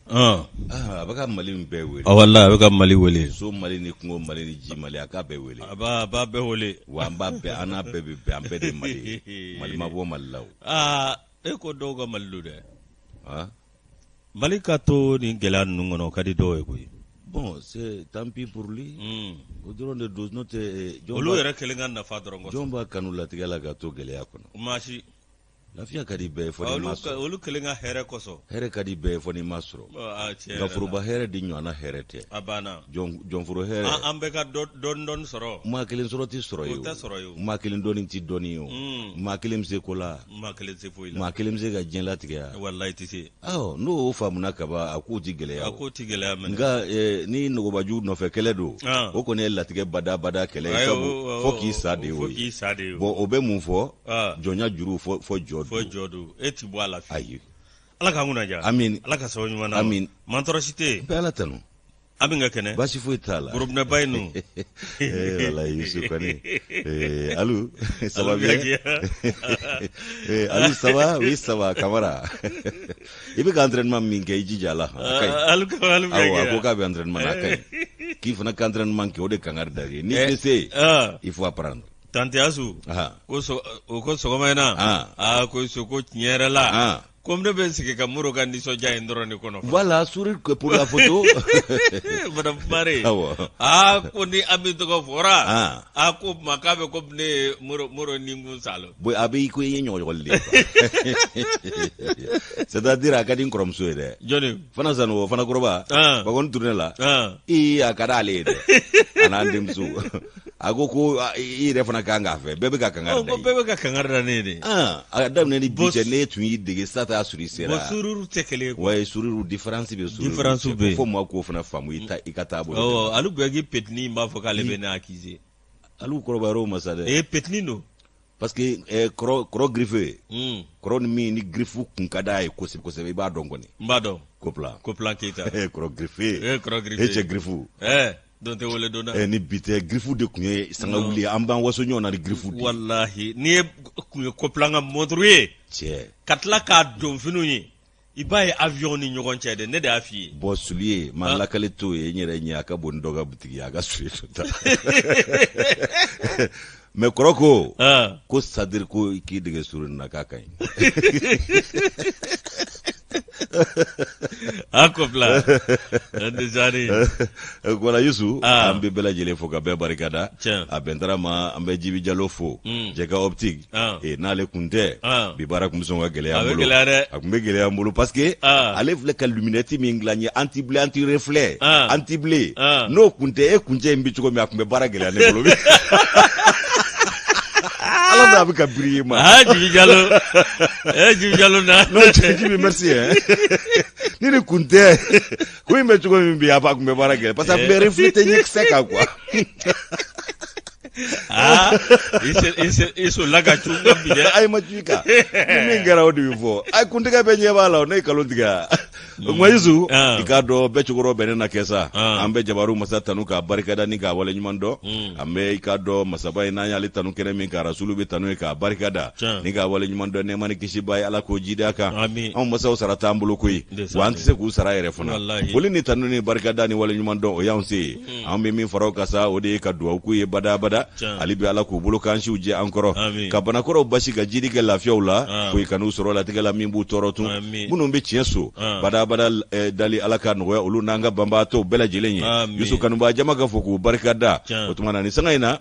A bɛ ka Mali bɛɛ wele. Walahi a bɛ ka Mali wele. So Mali ni kungo Mali ni ji Mali a k'a bɛɛ wele. A b'a bɛɛ wele. Wa an b'a bɛɛ an n'a bɛɛ bɛ bɛn an bɛɛ de ye Mali ye. Mali ma bɔ Mali la o. Aa e ko dɔw ka Mali don dɛ. Mali ka to nin gɛlɛya ninnu kɔnɔ o ka di dɔw ye koyi. Bon c'est tant pis pour lui. O dɔrɔn de don n'o tɛ. Olu yɛrɛ kelen ka nafa dɔrɔn kosɔn. Jɔn b'a kanu latigɛ la ka to gɛlɛya kɔnɔ? Maa si. Lafiya ka di bɛɛ ye fo n'i m'a sɔrɔ. Olu kelen ka hɛrɛ kosɔn. Hɛrɛ ka di bɛɛ ye fo n'i m'a sɔrɔ. Nka foroba hɛrɛ de ɲɔgɔnna hɛrɛ tɛ. A banna. Jɔnforo hɛrɛ. An bɛɛ ka dɔɔni dɔɔni sɔrɔ. Maa kelen sɔrɔ tɛ sɔrɔ ye o. O tɛ sɔrɔ ye o. Maa kelen dɔɔni tɛ dɔɔni ye o. Maa kelen bɛ se ko la. Maa kelen tɛ foyi la. Maa kelen bɛ se ka diɲɛ latigɛ wa? Walayi i tɛ se. Awɔ n'o y'o faamuna kaban a kow tɛ gɛlɛya o. A kow tɛ gɛlɛya mɛnɛ. Nka ni nɔgɔbaju nɔfɛ kɛlɛ don. O kɔni ye latigɛ badabada kɛlɛ ye sabu fo k'i sa de y'o ye. Fo k'i sa de y'o ye. Bon o bɛ mun fɔ? Jɔnya juru fo jɔ don. Fo jɔ don e ti bɔ a la fiyewu. Ayi. Ala k'an kunna diya. Amin. Ala ka sababu ɲuman d'an ma. Amin. Maa tɔɔrɔ si tɛ yen. N bɛ Ala tanu. An bɛ ka kɛnɛ. Baasi foyi t'a la. Gorobinɛba in nun. Ee walayi Yusu kɔni. Ee Alu ça va bien? Ee Alu ça va? Oui ça va Kamara. I bɛ ka entraînement min kɛ i jija a la. A ka ɲi. Alu Alu Awɔ a ko k'a bɛ entraînement na a ka ɲi. K'i fana ka entraînement kɛ o de kangari da ye. N'i tɛ se. Il faut apprendre. Tante Asu ko o ko sɔgɔma in na aa ko so ko tiɲɛ yɛrɛ la ko ne bɛ sigi ka Moro ka nisɔndiya in dɔrɔn de kɔnɔ. Voilà sourire que pour la photo. Madame Kumare. Awɔ. Aa ko ni Ami tɔgɔ fɔra. Aa ko ma k'a bɛ komi ne ye Moro Moro nikun salo. Bon a bɛ i ko i ye ɲɔgɔɲɔgɔli de ye quoi. C'est à dire a ka di n kɔrɔmuso ye dɛ. Jɔnni? Fana Sanogo fana kɔrɔba. Bakɔni tournée la. Ee a ka d'ale ye dɛ. A n'an denmuso. A ko ko i yɛrɛ fana kan k'a fɛ bɛɛ bɛ ka kangari da i ye. Ko bɛɛ bɛ ka kangari da ne ye de. A daminɛ ni bi cɛ ne tun y'i dege sa t'a sɔrɔ i sera. Bon sourire tɛ kelen ye quoi. Ouais sourire différence bɛ sourire. Différence bɛ yen. Fo maa k'o fana faamu i ta i ka taabolo. Awɔ Alu Buyaki petini b'a fɔ k'ale bɛ ne accuser. Alu kɔrɔbayara o ma sa dɛ. Ee petini don. Parce que eh, kɔrɔ kɔrɔ griffe. Kɔrɔ ni min ni griffe kun ka d'a ye kosɛbɛ kosɛbɛ i b'a dɔn kɔni. N b'a dɔn. Koplan. Koplan Keyita. Kɔrɔ griffe. Eh kɔrɔ griffe. E cɛ griffe. Eh don tɛ wele donna. Eh ni bi tɛ griffe de kun ye sanga wuli ye an b'an waso ɲɔgɔn na ni griffe de ye. Walahi n'i ye kun ye Koplan ka montre ye. Cɛ. Ka tila k'a don finiw ye. I b'a ye avion ni ɲɔgɔn cɛ dɛ ne de y'a f'i ye. Bon soulier ma lakale t'o ye n yɛrɛ ɲɛ a ka bon ni dɔ ka butigi ye a ka soulier dɔ ta mais kɔrɔ ko ko c'est-à-dire ko k'i dege sourire na k'a ka ɲi. A Koplan Ndesari. Voilà Yusu an bɛ bɛɛ lajɛlen fo ka bɛɛ barika da a bɛntara ma an bɛ Jibi Jalo fo Jɛka optique n'ale kun tɛ bi baara kun bɛ sɔn ka gɛlɛya an bolo a kun bɛ gɛlɛya an bolo parce que ale filɛ ka lunette min dilan ye anti bleu anti reflet anti bleu n'o kun tɛ e kuncɛ in bɛ cogo min a kun bɛ baara gɛlɛya ne bolo ala n'a bɛ ka briller ma ah Jibi Jalo eh Jibi Jalo na non Jibi merci hein ni nin kun tɛ ko in bɛ cogo min bi a kun bɛ baara gɛlɛya parce que a kun bɛ refléter ɲɛkisɛ kan quoi aa i solila ka cun kan bi dɛ ayi ma cun i kan ni min kɛra o de bɛ fɔ ayi kuntigɛ bɛɛ ɲɛ b'a la o ne ye nkalon tigɛ o tuma Yusu i k'a dɔn bɛɛ cokɔrɔ bɛnnen na kɛ sa an bɛ jabaru masa tanu k'a barikada ni k'a waleɲuman dɔn an bɛ i k'a dɔn masaba in n'an y'ale tanu kɛnɛ min kan rasulu bɛ tanu ye k'a barikada ni k'a waleɲuman dɔn nɛɛma ni kisi b'a ye ala k'o jidi a kan anw masaw sara t'an bolo koyi wa an tɛ se k'u sara yɛrɛ fana foli ni tanu ni barikada ni waleɲuman dɔn o y'anw se ye an bɛ min fara o kan sa o de ye ka dugawu k'u ye badabada hali bi ala k'u bolo k'an siw jɛ an kɔrɔ ka banakɔrɔw basi ka jidi kɛ lafiyaw la foyi kan'u sɔrɔ latigɛ la min b'u tɔɔrɔ tun minnu bɛ tiɲɛ so badabada eh, dali ala ka nɔgɔya olu n'an ka banbaatɔw bɛɛ lajɛlen ye Yusu kanubaa jama ka fo k'u barika da o tuma na nin sanga in na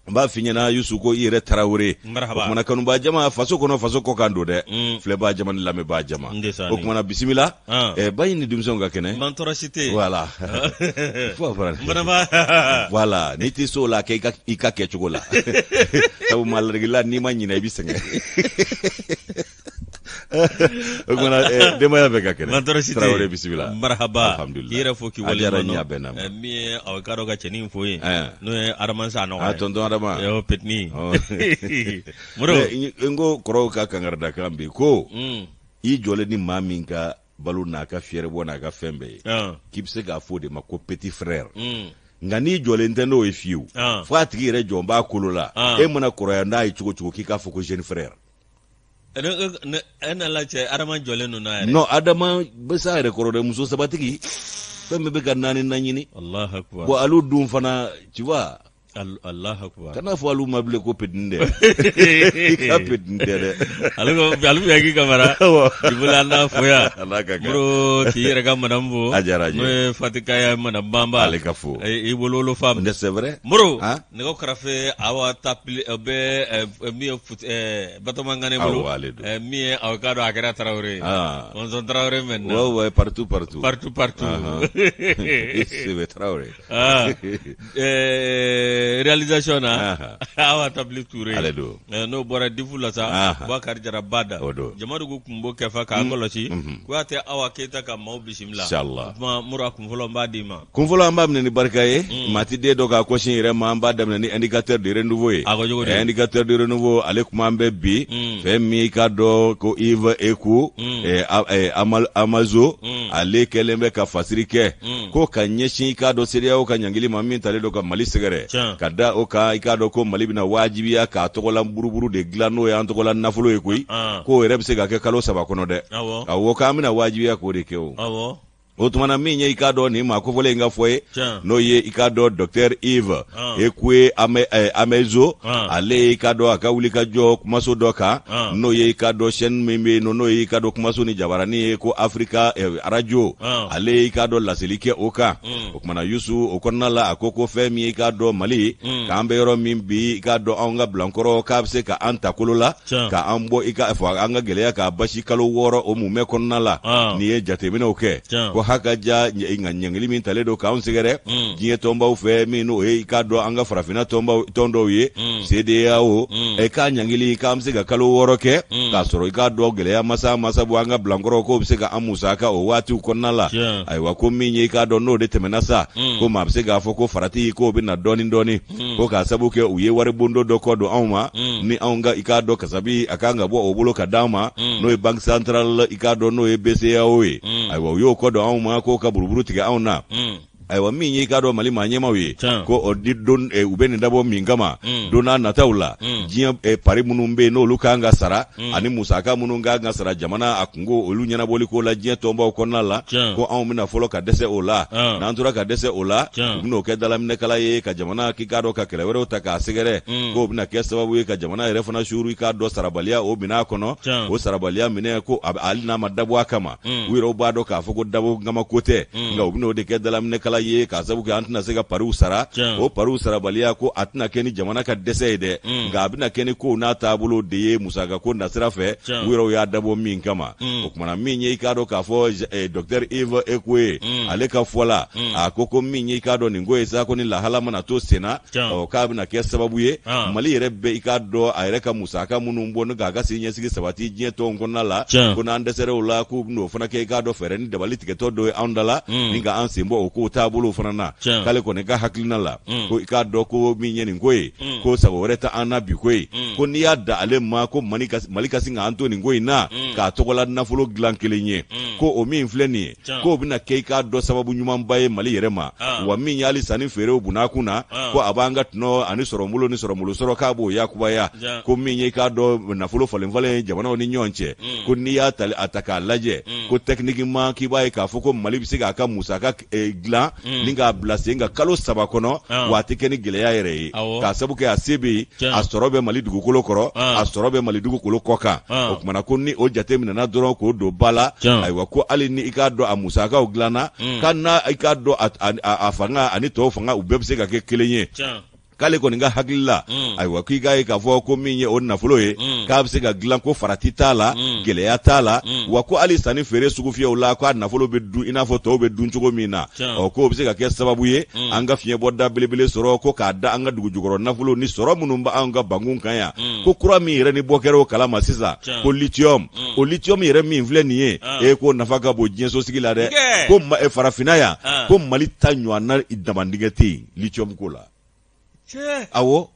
n b'a f'i ɲɛna Yusu ko i yɛrɛ Tarawele o kumana kanubaa jama faso kɔnɔ faso kɔ kan don dɛ mm. filɛbaa jama ni lamɛnbaa jama o kumana bisimila ah. eh, ba in ni denmisɛnw ka kɛnɛ man tɔɔrɔ si tɛ voilà voilà n'i tɛ s'o la kɛ i ka kɛcogo la sabu maa ladegela n'i ma ɲinɛ i bɛ sɛgɛn o kumana eh, denbaya bɛɛ ka kɛnɛ man tɔɔrɔ si tɛ Tarawele bisimila marahaba alhamdulillah k'i yɛrɛ fo k'i a diyara waleɲuman n ye a dɔn bɛɛ na ma Eh, min ye aw k'a dɔn ka cɛnin fo ye Eh. n'o ye Adama Sanɔgɔ a ye tonton Adama yo petini Ɔ. Moro Mais n ko kɔrɔw ka kangaridakan bi ko mm. i jɔlen ni maa min ka balo n'a ka fiyɛrɛbɔ n'a ka fɛn bɛɛ ye ah. k'i bɛ se k'a fɔ o de ma ko petit frère mm. nka n'i jɔlen tɛ n'o ye fiyewu ah. fo a tigi yɛrɛ jɔn b'a kolo la Ah. e mana kɔrɔya n'a ye cogo cogo k'i k'a fɔ ko jeune frère E n'Ala cɛ, Adama jɔlen don n'a yɛrɛ. Non, Adama bɛ s'a yɛrɛ kɔrɔ dɛ, muso sabatigi fɛn bɛɛ bɛ ka naani ɲini. Alahu akibaru. Bon, alu dun fana, tu vois. Alahu akibaru. Kana fɔ alu ma bilen ko petini dɛ. I ka petini tɛ dɛ. Ale ko Alu Kamara. Jibula an n'a fo yan. Ala ka kɛ. Moro k'i yɛrɛ ka madame fo. A diyara n ye. N'o ye Fatikaya madame Banba. Ale ka fo. I wolowolo femme. C'est vrai. Moro. Nɛgɛw karafe Awa Tapili bɛ min ye Batɔma Ŋane bolo. Awɔ, ale don. Min ye aw k'a dɔn a kɛra Tarawele ye. Ah. Mɔnzɔn Tarawele maintenant. Ouais, ouais, partout, partout. Partout, partout. Sebe Tarawele. Ah. Réalisation na. Awa Tabili Ture. Ale don. N'o bɔra Difu la sa. Bakari Jara Bada. O don. Jamadugu kunbo kɛfa k'a kɔlɔsi. Kuyate Awa Keyita ka maaw bisimila. Inshallah. O tuma Moro a kun fɔlɔ n b'a d'i ma. Kunfɔlɔ an b'a minɛ ni barika ye mm. maa ti den dɔn k'a kɔsin yɛrɛ ma an b'a daminɛ ni indicateur de renouveau ye eh, indicateur de renouveau ale kuma an bɛ bi mm. fɛn min i k'a dɔn ko Yves Eko mm. eh, eh, Amazo ale kɛlen bɛ ka fasiri kɛ ko ka ɲɛsin i k'a dɔn CEDEAO ka ɲangili ma min talen don ka Mali sɛgɛrɛ ka da o kan i k'a dɔn ko Mali bɛna wajibiya k'a tɔgɔla buruburu de dilan n'o y'an tɔgɔla nafolo ye koyi ah. k'o yɛrɛ bɛ se ka kɛ kalo saba kɔnɔ dɛ awɔ k'an bɛna wajibiya k'o de kɛ o o tuma na min ye i k'a dɔn nin maa kofɔlen in ka fɔ ye n'o ye i k'a dɔn docteur Yves Ekue eh, Amezo ale ye i k'a dɔn a ka wuli ka jɔ kumaso dɔ kan n'o ye i k'a dɔn chaîne min bɛ yen nɔ n'o ye i k'a dɔn kumaso ni jabaranin ye ko Africa eh, radio ale ye i k'a dɔn laseli kɛ o kan mm. o tuma na Yusu o kɔnɔna la a ko ko fɛn min ye i k'a dɔn Mali mm. k'an bɛ yɔrɔ min bi i k'a dɔn anw ka bilankɔrɔ k'a bɛ se ka an ta kolo la ka an bɔ i ka fɔ an ka gɛlɛya k'a basi kalo wɔɔrɔ o mumɛ kɔnɔna la ah. n'i ye jateminɛw kɛ ko haka ja nka ɲangili min talen don k'anw sɛgɛrɛ mm. diɲɛ tɔnbaw fɛ min n'o ye i k'a dɔn an ka farafinna tɔnbaw tɔn dɔw ye mm. CEDEAO mm. e k'a ɲangili k'an bɛ se ka kalo wɔɔrɔ kɛ k'a sɔrɔ i k'a dɔn gɛlɛya masa masa bɔ an ka bilankɔrɔ k'o bɛ se ka an musaka o waatiw kɔnɔna la ayiwa ko min ye i k'a dɔn n'o de tɛmɛna sa ko maa bɛ se k'a fɔ ko farati k'o bɛ na dɔɔni dɔɔni Mm. ko k'a sabu kɛ u ye waribondo dɔ kɔ don anw ma mm. ni anw ka i k'a dɔn kasabi a kan ka bɔ o bolo ka d'an ma mm. n'o ye banque centrale i k'a dɔn n'o ye BCEAO ye ayiwa u y'o kɔ don anw ma k'o ka buruburu tigɛ anw na ayiwa min ye i k'a dɔn mali maa ɲɛmaw ye ko o di don eh, u bɛ nin dabɔ min kama don n'a nataw la diɲɛ eh, pari minnu bɛ yen n'olu kan ka sara ani musaka minnu kan ka sara jamana a kunko olu ɲɛnabɔli ko la diɲɛ tɔnbaw kɔnɔna la ko anw bɛna fɔlɔ ka dɛsɛ o la n'an tora ka dɛsɛ o la u bɛn'o kɛ dalaminɛkala ye ka jamana k'i k'a dɔn ka kɛlɛ wɛrɛw ta k'a sɛgɛrɛ mm. k'o bɛna kɛ sababu ye ka jamana yɛrɛ fana suuru i k'a dɔn sarabaliya o minɛ a kɔnɔ o sarabaliya minɛ ko hali n'a ma dabɔ a kama mm. u yɛrɛw b'a dɔn k'a fɔ ko dabɔ kama ko tɛ mm. nka u bɛn'o de kɛ dalaminɛkala ye k'a sababu kɛ an tɛna se ka pariw sara o pariw sarabaliya ko a tɛna kɛ ni jamana ka dɛsɛ ye dɛ nka a bɛna kɛ ni kow n'a taabolo de ye musaka ko nasira fɛ u yɛrɛw y'a dabɔ min kama mm. o kumana min ye i k'a dɔn k'a fɔ eh, docteur Yves Ekue mm. ale ka fɔ la mm. a ko ko min ye i k'a dɔn nin ko ye sa ko ni lahala mana to senna ɔ k'a bɛna kɛ sababu ye ah. Mali yɛrɛ bɛ i k'a dɔn a yɛrɛ ka musaka minnu bɔ ni k'a ka siniɲɛsigi sabati diɲɛ tɔnw kɔnɔna la ko n'an dɛsɛra o la k'u bɛn'o fana kɛ i k'a dɔn fɛɛrɛ ni dabali tigɛtɔ dɔ ye anw da la ni ka an sen bɔ o kow taabolow fana na k'ale kɔni ka hakilina la ko i k'a dɔn ko min ye nin ko ye ko sago wɛrɛ tɛ an na bi ko ye mm. ko n'i y'a da ale ma ko mali ka sin k'an to nin ko in na mm. k'a tɔgɔla nafolo dilan kelen ye mm. ko o min filɛ nin ye k'o bɛna kɛ i k'a dɔn sababu ɲumanba ye mali yɛrɛ ma ah. wa min y'ali sanni feerew bunna kun na ah. ko a b'an ka tɔnɔ ani sɔrɔbolo ni sɔrɔbolo sɔrɔ k'a b'o yakubaya ko min ye i k'a dɔn nafolo falenfalen jamanaw ni ɲɔgɔn cɛ ko n'i y'a a ta k'a lajɛ ko techniquement k'i b'a ye k'a fɔ ko mali bɛ se k'a ka musaka Eh, dilan mm. ni k'a bila sen kan kalo saba kɔnɔ ah. wa a tɛ kɛ ni gɛlɛya yɛrɛ ye k'a sabu kɛ a se bɛ yen a sɔrɔ bɛ mali dugukolo kɔrɔ ah. a sɔrɔ bɛ mali dugukolo kɔ kan ah. o kumana ko ni o jate minɛna dɔrɔn k'o don ba la ayiwa ko hali ni i k'a dɔn a musakaw dilanna mm. ka na i k'a dɔn a fanga ani tɔw fanga u bɛɛ bɛ se ka kɛ kelen ye k'ale kɔni ka hakili la mm. ayiwa k'i k'a ye k'a fɔ ko min ye o nafolo ye mm. k'a bɛ se ka dilan ko farati t'a la mm. gɛlɛya t'a la wa ko hali sanni feere sugufiyɛw la k'a nafolo bɛ dun i n'a fɔ tɔw bɛ dun cogo min na ɔ k'o bɛ se ka kɛ sababu ye an ka fiɲɛbɔda belebele sɔrɔ ko k'a da an ka dugujukɔrɔ nafolo ni sɔrɔ minnu bɛ anw ka bankun kan yan ko kura min yɛrɛ ni bɔ kɛra o kalama sisan ko lithium o lithium yɛrɛ min filɛ nin ye ah. e k'o nafa ka bon diɲɛsosigi la dɛ ko eh, farafinna yan ah. ko mali ta ɲɔgɔnna damandingɛ tɛ yen lithium ko la awɔ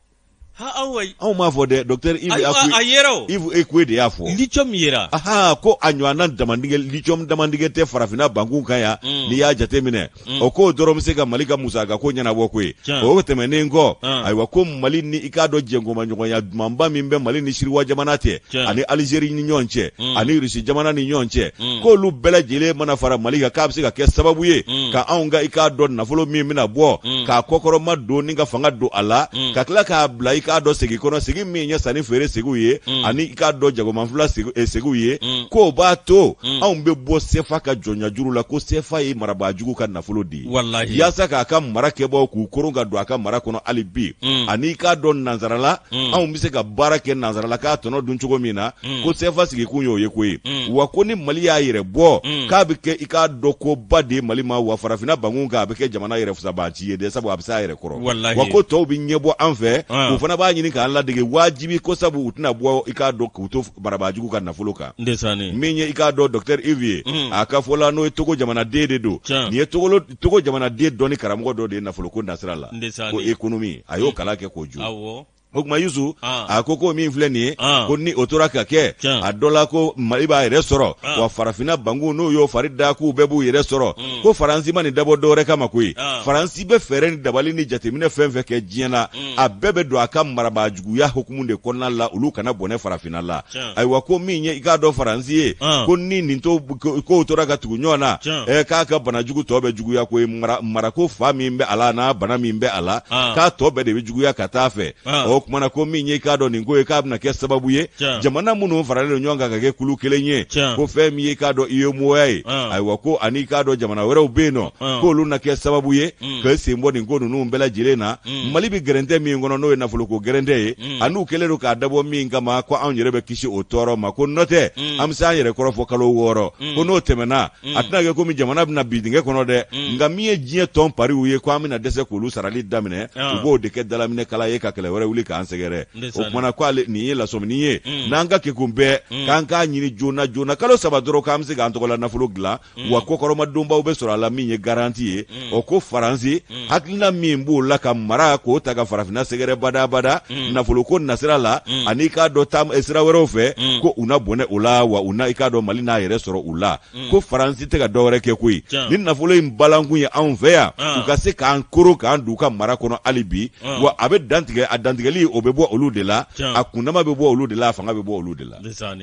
Anw m'a fɔ dɛ, docteur Yves Ayiwa, a yera o. Yves Ecoué de y'a fɔ. Lithium yera. Aha, ko a ɲɔgɔnna damandingɛ, lithium damandingɛ tɛ farafinna bankun kan yan. N'i y'a jateminɛ. O k'o dɔrɔn bɛ se ka Mali ka musaka ko ɲɛnabɔ koyi. O tɛmɛnen kɔ, ayiwa ko Mali ni i k'a dɔn jɛnkomaɲɔgɔnya dumanba min bɛ Mali ni Siniwa jamana cɛ, ani Algérie ni ɲɔgɔn cɛ, ani Russie jamana ni ɲɔgɔn cɛ, k'olu bɛɛ lajɛlen mana fara Mali kan, k'a bɛ se ka kɛ sababu ye ka anw ka i k'a dɔn nafolo min bɛna bɔ, k'a kɔkɔrɔma don ni ka fanga don a la, ka tila k'a bila i k'a dɔn segi kɔnɔ, segi min ye sanni feere segiw ye, ani i k'a dɔn jagomanfila segiw ye, k'o b'a to anw bɛ bɔ sefa ka jɔnya juru la, ko sefa ye marabaa jugu ka nafolo de ye, walahi, yaasa k'a ka mara kɛbaaw k'u koron ka don a ka mara kɔnɔ hali bi, ani i k'a dɔn nansarala, anw bɛ se ka baara kɛ nansarala k'a tɔnɔ dun cogo min na, ko sefa sigikun y'o ye koyi. Wa ko ni Mali y'a yɛrɛ bɔ, k'a bɛ kɛ i k'a dɔn ko ba de ye Mali ma, wa farafinna bankun kan a bɛ kɛ jamana yɛrɛ fusabanci ye dɛ, sabu a bɛ se a yɛrɛ kɔrɔ. Walahi. Wa ko tɔw bɛ ɲɛbɔ an fɛ, u fana b'a ɲini k'an ladege wajibi, ko sabu u tɛna bɔ i k'a dɔn k'u to marabaajugu ka nafolo kan. Min ye i k'a dɔn docteur Yves ye, a ka fɔ la, n'o ye Togo jamanaden de don. Nin ye Togo jamanaden dɔnni karamɔgɔ dɔ de ye nafoloko nasira la, ko économie, a y'o kalan kɛ k'o jo. O tuma Yusu, a ko ko min filɛ nin ye, ko ni o tora ka kɛ a dɔ la, ko Mali b'a yɛrɛ sɔrɔ, wa farafinna bankun n'u y'o fari da k'u bɛɛ b'u yɛrɛ sɔrɔ. Ko Faransi ma nin dabɔ dɔwɛrɛ kama koyi. Faransi bɛ fɛɛrɛ ni dabali ni jateminɛ fɛn fɛn kɛ diɲɛ na, a bɛɛ bɛ don a ka marabaajuguya hukumu de kɔnɔna la, olu kana bɔnɛ farafinna la. Ayiwa, ko min ye i k'a dɔn Faransi ye, ko ni nin to kow tora ka tugu ɲɔgɔn na, k'a ka banajugu tɔ bɛ juguya koyi. Marako fa min bɛ a la n'a bana min bɛ a la, k'a tɔ bɛɛ de bɛ juguya ka taa fɛ. O kumana ko min ye i k'a dɔn nin ko ye, k'a bɛna kɛ sababu ye jamana minnu faralen don ɲɔgɔn kan ka kɛ kulu kelen ye, ko fɛn min ye i k'a dɔn UEMOA ye, ayiwa ko ani i k'a dɔn jamana wɛrɛw bɛ yen nɔ, k'olu na kɛ sababu ye ka sen bɔ nin ko ninnu bɛɛ lajɛlen na. Mali bɛ gɛrɛntɛ min kɔnɔ, n'o ye nafoloko gɛrɛntɛ ye, an'u kɛlen don k'a dabɔ min kama, ko anw yɛrɛ bɛ kisi o tɔɔrɔ ma, ko n'o tɛ an bɛ se an yɛrɛ kɔrɔ fɔ kalo 6, ko n'o tɛmɛna, a tɛna kɛ komi jamana bɛna bin dingɛ kɔnɔ dɛ, nka min ye diɲɛ tɔn pariw ye, ko an bɛna dɛsɛ k'olu sarali daminɛ, u b'o de kɛ dalaminɛkala ye ka kɛlɛ wɛrɛ wuli k'an sɛgɛrɛ. O kumana ko ale nin ye lasɔmini ye, n'an ka kekun bɛɛ k'an k'a ɲini joona joona, kalo 3 dɔrɔn, k'an bɛ se k'an tɔgɔla nafolo dilan, wa kɔkɔrɔmadonbaw bɛ sɔrɔ a la min ye garanti ye. O ko Faransi hakilina min b'o la ka mara k'o ta ka farafinna sɛgɛrɛ badabada nafoloko nasira la, ani i k'a dɔn sira wɛrɛw fɛ, ko u na bɔnɛ o la, wa u na i k'a dɔn Mali n'a yɛrɛ sɔrɔ u la. Ko Faransi tɛ ka dɔ wɛrɛ kɛ koyi, ni nafolo in balankun ye anw fɛ yan, u ka se k'an koron k'an don u ka mara kɔnɔ hali bi, wa a bɛ dantigɛ, a dantigɛli o bɛ bɔ olu de la, a kundama bɛ bɔ olu de la, a fanga bɛ bɔ olu de la.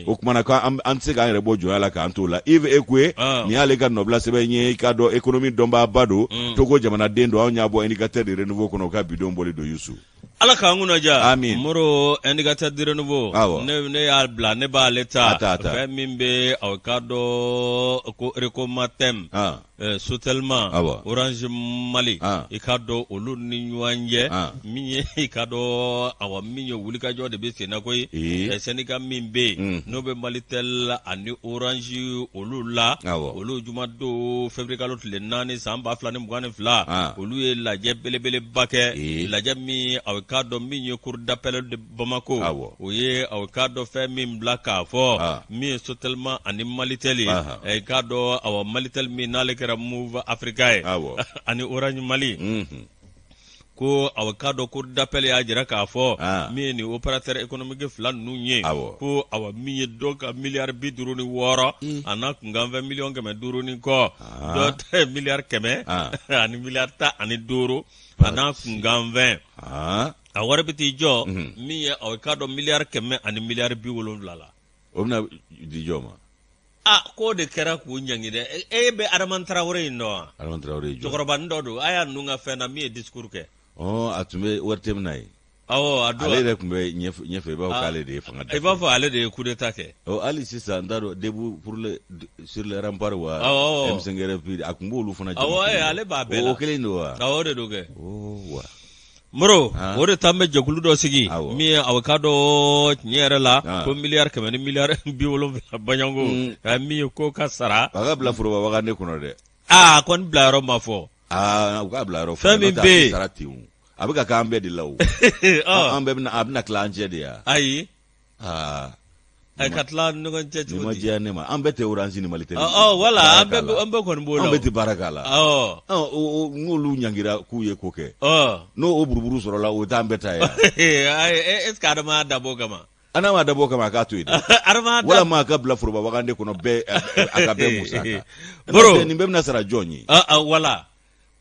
O kumana ko an tɛ se k'an yɛrɛ bɔ jɔnya la k'an t'o la. Yves Ecoué, nin y'ale ka nɔbila sɛbɛn ye, i k'a dɔn économie dɔnbaaba don, Togo jamanaden don. Anw y'a bɔ Indicateur du Renouveau kɔnɔ, u ka bidon bɔli don, Yusu. Ala k'an kunna diya. Amin. Moro, Indicateur du Renouveau. Awɔ. Ne y'a bila, ne b'ale ta. A ta, a ta. Fɛn min bɛ aw k'a dɔn ko Recomatem. Sotelma, awɔ. Orange Mali, i k'a dɔn olu ni ɲɔgɔn cɛ, min ye i k'a dɔn awa min ye wulikajɔ de bɛ sen na koyi. Syndicat min bɛ yen, n'o bɛ Malitel ani Orange olu la, awɔ. Olu jumadon février kalo tile 4 san 2022, olu ye lajɛ belebeleba kɛ, lajɛ min aw k'a dɔn min ye cour d'appel de Bamako, awɔ. O ye aw k'a dɔn fɛn min bila k'a fɔ min ye Sotelma ani Malitel ye, i k'a dɔn awa Malitel min n'ale kɛra Moov Africa ye, awɔ. Ani Orange Mali, ko aw k'a dɔn cour d'appel y'a jira k'a fɔ min ye nin opérateur économique fila ninnu ye, awɔ. Ko awa min ye dɔ ka miliyari 56 a n'a kunkanfɛn miliyɔn 500 ni kɔ, dɔ ta ye miliyari 100 ani miliyari 15 a n'a kunkanfɛn, a wari bɛ t'i jɔ min ye aw k'a dɔn miliyari 100 ani miliyari 70 la. O bɛna di jɔn ma? A k'o de kɛra k'u ɲangi dɛ. E bɛ Adama Tarawele in dɔn wa? Adama Tarawele ye jɔn? Cɛkɔrɔbanin dɔ don, a y'a ninnu ka fɛn na min ye discours kɛ. Ɔ, a tun bɛ ORTM na yen. Awɔ, a don. Ale yɛrɛ tun bɛ ɲɛfɛ, i b'a fɔ k'ale de ye fanga I b'a fɔ ale de ye coup d'état kɛ. Ɔ, hali sisan n t'a dɔn, debout pour le sur les remparts wa? Awɔ. M5 RFP, a tun b'olu fana. Awɔ, ale b'a bɛɛ la. O kelen don wa? Awɔ, o de don kɛ. Oh wa. Moro, o de t'an bɛ jɛkulu dɔ sigi min ye aw k'a dɔn tiɲɛ yɛrɛ la ko miliyari 100 ni miliyari 70 baɲanko, min ye ko ka sara. A ka bila foroba wagane kɔnɔ dɛ. Aa, kɔni bila yɔrɔ ma fɔ. Aa, u k'a bila yɔrɔ. Fɛn min bɛ yen. Sara ten, a bɛ ka k'an bɛɛ de la o. An bɛɛ bɛna, a bɛna tila an cɛ de ya. Ayi. Aa. Ka tila ɲɔgɔn cɛ cogo ma diya ne ma an bɛɛ tɛ Orange ni Malitel voilà an bɛɛ kɔni b'o la an bɛɛ tɛ baara k'a la n'olu ɲangira k'u ye ko kɛ n'o o buruburu sɔrɔla o t'an bɛɛ ta ye est-ce que Adama y'a dabɔ o kama a n'a ma dabɔ o kama a k'a to yen walima a ka bila foroba wagande kɔnɔ bɛɛ a ka bɛɛ musaka nin bɛɛ bɛna sara jɔn ye voilà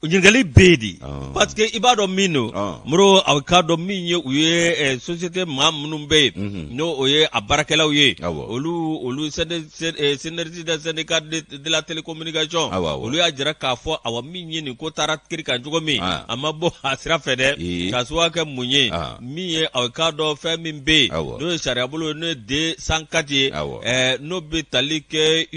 ɲininkali bɛ yen de parce que i b'a dɔn min don Moro a k'a dɔn min ye u ye eh, société maa minnu bɛ yen mhm. n'o o ye a baarakɛlaw ye olu olu eh, synergie des syndicats de la télécommunication olu y'a jira k'a fɔ awa min ye nin ko taara kiri kan cogo min ah. a ma bɔ a sira fɛ dɛ k'a sababu kɛ mun ye ah. min ye a k'a dɔn fɛn min bɛ yen n'o ye sariyabolo ye n'o ye D104 ye eh, n'o bɛ tali kɛ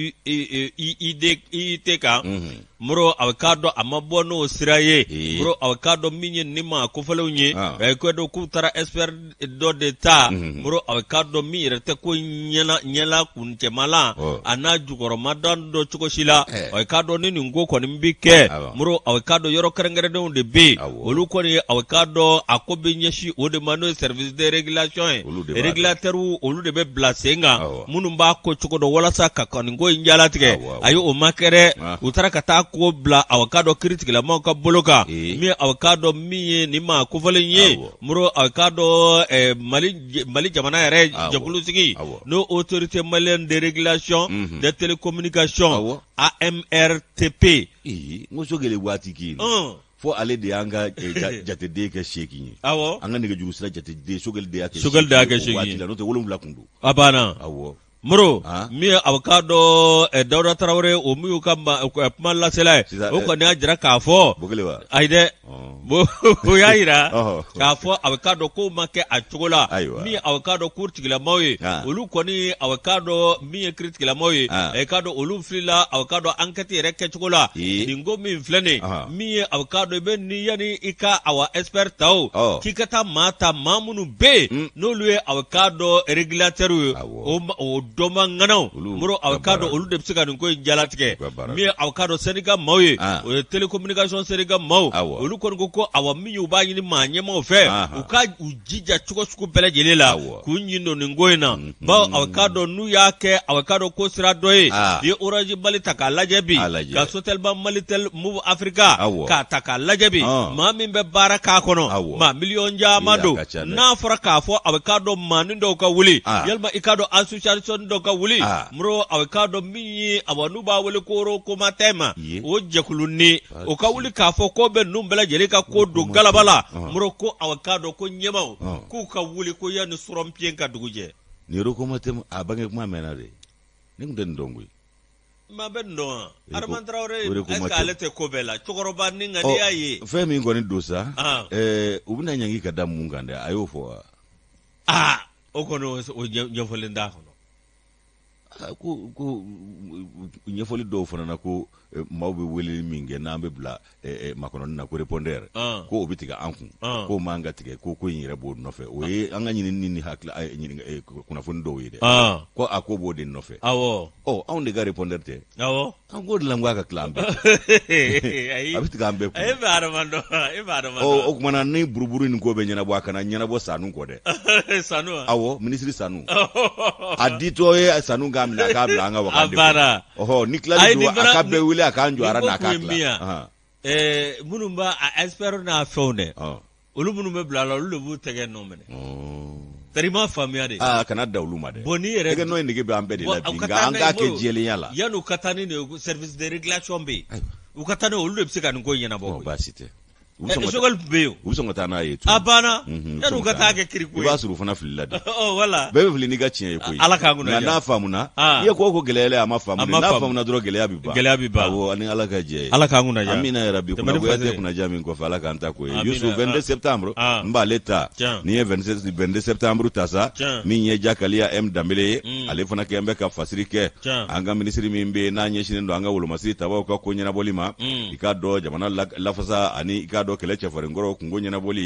IIT kan mhm. Moro a k'a dɔn a ma bɔ n'o sira ye Moro a k'a dɔn min ye nin maa kofɔlenw ye ko dɔn k'u taara expert dɔ de ta Moro a k'a dɔn min yɛrɛ tɛ ko ɲɛla kuncɛma la a n'a jukɔrɔmada dɔn cogo si la a k'a dɔn ni nin ko kɔni bɛ kɛ Moro a k'a dɔn yɔrɔ kɛrɛnkɛrɛnnenw de bɛ yen olu kɔni a k'a dɔn a ko bɛ ɲɛsin o de ma n'o ye service de régulation ye régulateur olu de bɛ bila sen kan minnu b'a ko cogo dɔn walasa ka nin ko in jalatigɛ ayi o ma kɛ dɛ u taara ka taa ko bila aw k'a dɔn kiritigɛlamaw ka bolo kan min aw k'a dɔn min ye nin maa kofɔlen ye Moro aw k'a dɔn Mali jamana yɛrɛ jɛkulu sigi n'o autorité malienne de régulation des télécommunications AMRTP n ko Sogɛli waati k'i fo ale de y'an ka jateden kɛ 8 ye an ka nɛgɛjuru sira jateden Sogɛli de y'a kɛ Sogɛli de y'a kɛ 8 ye n'o tɛ 7 tun don a banna awɔ Moro min ye aw k'a dɔn Dawuda Tarawele o min y'u ka kuma lasela ye o kɔni y'a jira k'a fɔ ayi dɛ o y'a jira k'a fɔ aw k'a dɔn kow ma kɛ a cogo la min ye aw k'a dɔn cour tigilamaw ye olu kɔni aw k'a dɔn min ye kiritigilamaw ye a k'a dɔn olu filila aw k'a dɔn enquête yɛrɛ kɛcogo la nin ko min filɛ nin min ye aw k'a dɔn i bɛ ni yanni i ka awa expert ta o k'i ka taa maa ta maa minnu bɛ yen mm. n'olu ye aw k'a dɔn régulateur ye o dɔnba ŋanaw Moro aw k'a dɔn olu de bɛ se ka nin ko in jalatigɛ min ye aw k'a dɔn syndicat maaw ye ah. o ye télécommunication syndicat maaw olu kɔni ko ko awa min ye u b'a ɲini maa ɲɛmaaw fɛ u ka u jija cogo sugu bɛɛ lajɛlen la k'u ɲin don nin ko in na mm-hmm. bawo aw k'a dɔn n'u y'a kɛ aw k'a dɔn ko sira dɔ ye ah. i ye Orange Mali ta k'a lajɛ bi ka Sotelma Malitel Moov Africa k'a ta k'a lajɛ bi ah. maa min bɛ baara k'a kɔnɔ maa miliyɔn caman don n'a fɔra k'a fɔ aw k'a dɔn maanin dɔw ka wuli ah. yalima i k'a dɔn association dɔw ka wuli Moro aw k'a dɔn min ye awa n'u b'a wele ko Rocomatem o jɛkulu ni o ka wuli k'a fɔ ko bɛ ninnu bɛɛ lajɛlen ka ko don galaba la Moro ko aw k'a dɔn ko ɲɛmaaw k'u ka wuli ko yanni surɔnpiyen ka dugu jɛ nin Rocomatem a bange kuma mɛnna de ne tun tɛ nin dɔn koyi maa bɛ nin dɔn wa Adama Tarawele est-ce que ale tɛ ko bɛɛ la cɛkɔrɔba ni nka n'i y'a ye fɛn min kɔni don sa u bɛna ɲangi ka da mun kan dɛ a y'o fɔ wa aa o kɔni o ɲɛfɔlen t'a kɔnɔ ko ko ɲɛfɔli dɔw fana na ko eh, maaw bɛ weleli min kɛ n'an bɛ bila eh, eh, makɔnɔni na ko répondeur ko o bɛ tigɛ an kun k'o man ka tigɛ ko ko in yɛrɛ b'o nɔfɛ o ye an ka ɲinini ni hakili kunnafoni dɔw ye dɛ ko a ko b'o de nɔfɛ awɔ ɔ anw de ka répondeur tɛ awɔ an k'o de la n ko a ka tila an bɛɛ a bɛ tigɛ an bɛɛ kun e bɛ adama dɔn e bɛ adama dɔn o tuma na ni buruburu nin ko bɛ ɲɛnabɔ a kana ɲɛnabɔ Sanu kɔ dɛ Sanu wa awɔ minisiri Sanu a ditɔ ye Sanu k'a minɛ a k'a bila an ka wagande a banna ɔhɔ ni tilali don a ka bɛɛ wele a k'an jɔ aran na a k'a tila minnu b'a a expert n'a fɛnw dɛ olu minnu bɛ bila a la olu de b'u tɛgɛ nɔ minɛ tari i m'a faamuya de aa kana da olu ma dɛ bon n'i yɛrɛ tɛgɛ nɔ in nege bɛ an bɛɛ de la bi nka an k'a kɛ jɛlenya la yan'u ka taa ni nin service de régulation bɛ yen u ka taa ni olu de bɛ se ka nin ko in ɲɛnabɔ baasi tɛ Sogɛli tun bɛ yen u bɛ sɔn ka taa n'a ye a banna yan'u ka taa kɛ kiriko ye i b'a sɔrɔ u fana filila de voilà bɛɛ bɛ fili n'i ka tiɲɛ ye koyi Ala k'an kunna nka n'a faamuna i ye ko o ko gɛlɛyalen a ma faamu n'a faamuna dɔrɔn gɛlɛya bɛ ban gɛlɛya bɛ ban awɔ ni Ala ka jɛ ye Ala k'an kunna diya amina yarabi kunnagoya tɛ kunnaja min kɔfɛ Ala k'an ta k'o ye Yusu 22 septembre n b'ale ta n'i ye 22 septembre ta sa min ye Jakaliya M Danbele ye mm. ale fana kɛn bɛ ka fasiri kɛ an ka minisiri min bɛ yen n'a ɲɛsinnen don an ka wolomasiri tabaw ka ko ɲɛnabɔli ma mm. i k'a dɔn jamana lafasa ani i k'a dɔn kɛlɛ cɛfarinkɔrɔw kunko ɲɛnabɔli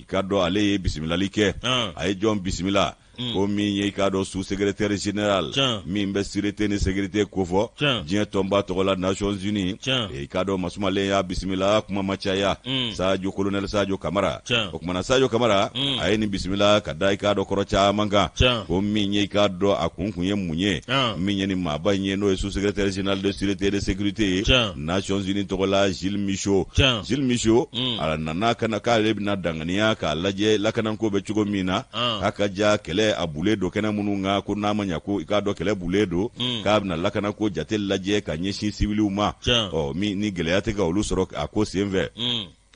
i k'a dɔn ale ye bisimilali kɛ a ye jɔn bisimila Ko min ye i k'a dɔn sous secrétaire général min bɛ sûreté ni sécurité kofɔ diɲɛ tɔnba tɔgɔ la Nations Unies, i k'a dɔn masumalen y'a bisimila, kuma ma caya, Sajo, colonel Sajo Kamara. O kumana Sajo Kamara a ye nin bisimila ka da i k'a dɔn kɔrɔ caman kan. Ko min ye i k'a dɔn a kun kun ye mun ye, min ye nin maaba in ye, n'o ye sous secrétaire général de sûreté de sécurité ye Nations Unies tɔgɔ la, Gilles Michaud. Gilles Michaud a nana ka na k'ale bɛna danganiya k'a lajɛ lakanako bɛ cogo min na, k'a ka ja kɛlɛ a bulen don kɛnɛ minnu kan, ko n'a ma ɲa ko i k'a dɔn kɛlɛ bulen don, k'a bɛna lakanako jate lajɛ ka ɲɛsin siwiliw ma, ɔ min ni gɛlɛya tɛ ka olu sɔrɔ a ko senfɛ.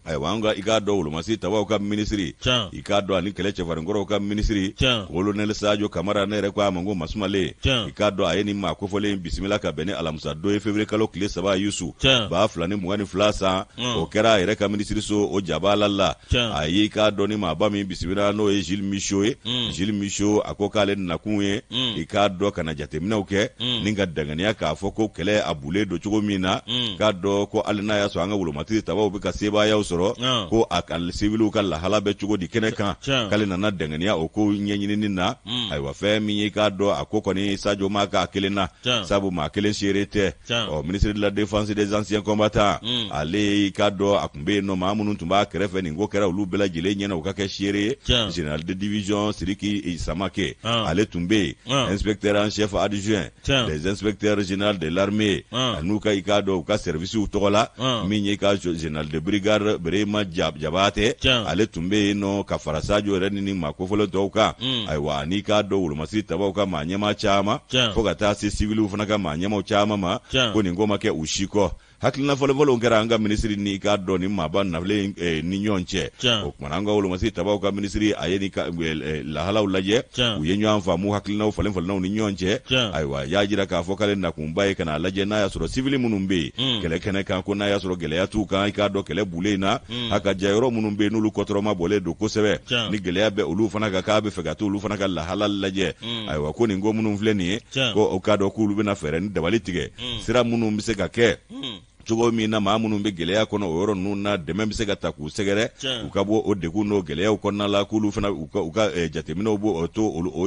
Ayiwa, an ka i k'a dɔn wolomasiri tabaw ka minisiri, i k'a dɔn ani kɛlɛ cɛfarinkɔrɔw ka minisiri, kolonɛli Sajo Kamara, ne yɛrɛ ko a ma ko masumalen, i k'a dɔn a ye nin maa kofɔlen bisimila ka bɛn ni alamisa don ye, février kalo tile 3, Yusu, 2022 san. O kɛra a yɛrɛ ka minisiriso o jabala la. A ye i k'a dɔn ni maaba min bisimila, n'o ye Gilles Michaud ye. Gilles Michaud a ko k'ale nakun ye i k'a dɔn ka na jateminɛw kɛ ni ka danganiya k'a fɔ ko kɛlɛ a bulen don cogo min na, k'a dɔn ko hali n'a y'a sɔrɔ an ka wolomasiri tabaw bɛ ka sebaayaw sɔrɔ, ko a ka siwiliw ka lahala bɛ cogo di kɛnɛ kan, k'ale nana danganiya o ko ɲɛɲinini na. Ayiwa, fɛn min ye k'a dɔn a ko kɔni Sajo ma k'a kelen na, sabu maa kelen seere tɛ. Ɔ ministre de la défense des anciens combattants, ale i k'a dɔn a tun bɛ yen nɔ, maa minnu tun b'a kɛrɛfɛ nin ko kɛra olu bɛɛ lajɛlen ɲɛna, u ka kɛ seere ye. Général de division Sidiki Samake, ale tun bɛ yen, inspecteur en chef adjoint des inspecteurs général de l'armée an'u ka i k'a dɔn u ka services tɔgɔ la, min ye ka général de brigade Berema Jabatɛ, ale tun bɛ yen nɔ ka fara Sajo yɛrɛ ni maa kofɔlen tɔw kan. Ayiwa, n'i k'a dɔn wolomasiri tabaw ka maa ɲɛmaa caman, fo ka taa se siwiliw fana ka maa ɲɛmaaw caman ma, ko nin ko ma kɛ u si kɔ. Hakilina fɔlɔfɔlɔw kɛra an ka minisiri ni i k'a dɔn ni maaba nafelen ni ɲɔgɔn cɛ. O kumana an ka wolomasiri tabaw ka minisiri a ye ni ka lahalaw lajɛ, u ye ɲɔgɔn faamu, hakilinaw falen falennaw ni ɲɔgɔn cɛ. Ayiwa, y'a jira k'a fɔ k'ale nakunba ye ka n'a lajɛ n'a y'a sɔrɔ sivili minnu bɛ yen kɛlɛ kɛnɛ kan, ko n'a y'a sɔrɔ gɛlɛya t'u kan, i k'a dɔn kɛlɛ bulen in na, a ka ja yɔrɔ minnu bɛ yen n'olu kɔtɔrɔma bɔlen don kosɛbɛ, ni gɛlɛya bɛ olu fana kan, k'a bɛ fɛ ka taa olu fana ka lahala lajɛ. Ayiwa, ko nin ko minnu filɛ nin ye, ko o k'a dɔn k'olu bɛna fɛɛrɛ ni dabali tigɛ, sira minnu bɛ se ka kɛ cogo min na maa minnu bɛ gɛlɛya kɔnɔ o yɔrɔ ninnu na, dɛmɛ bɛ se ka ta k'u sɛgɛrɛ, u ka bɔ o degun n'o gɛlɛyaw kɔnɔna la, k'olu fana u ka jateminɛw b'o to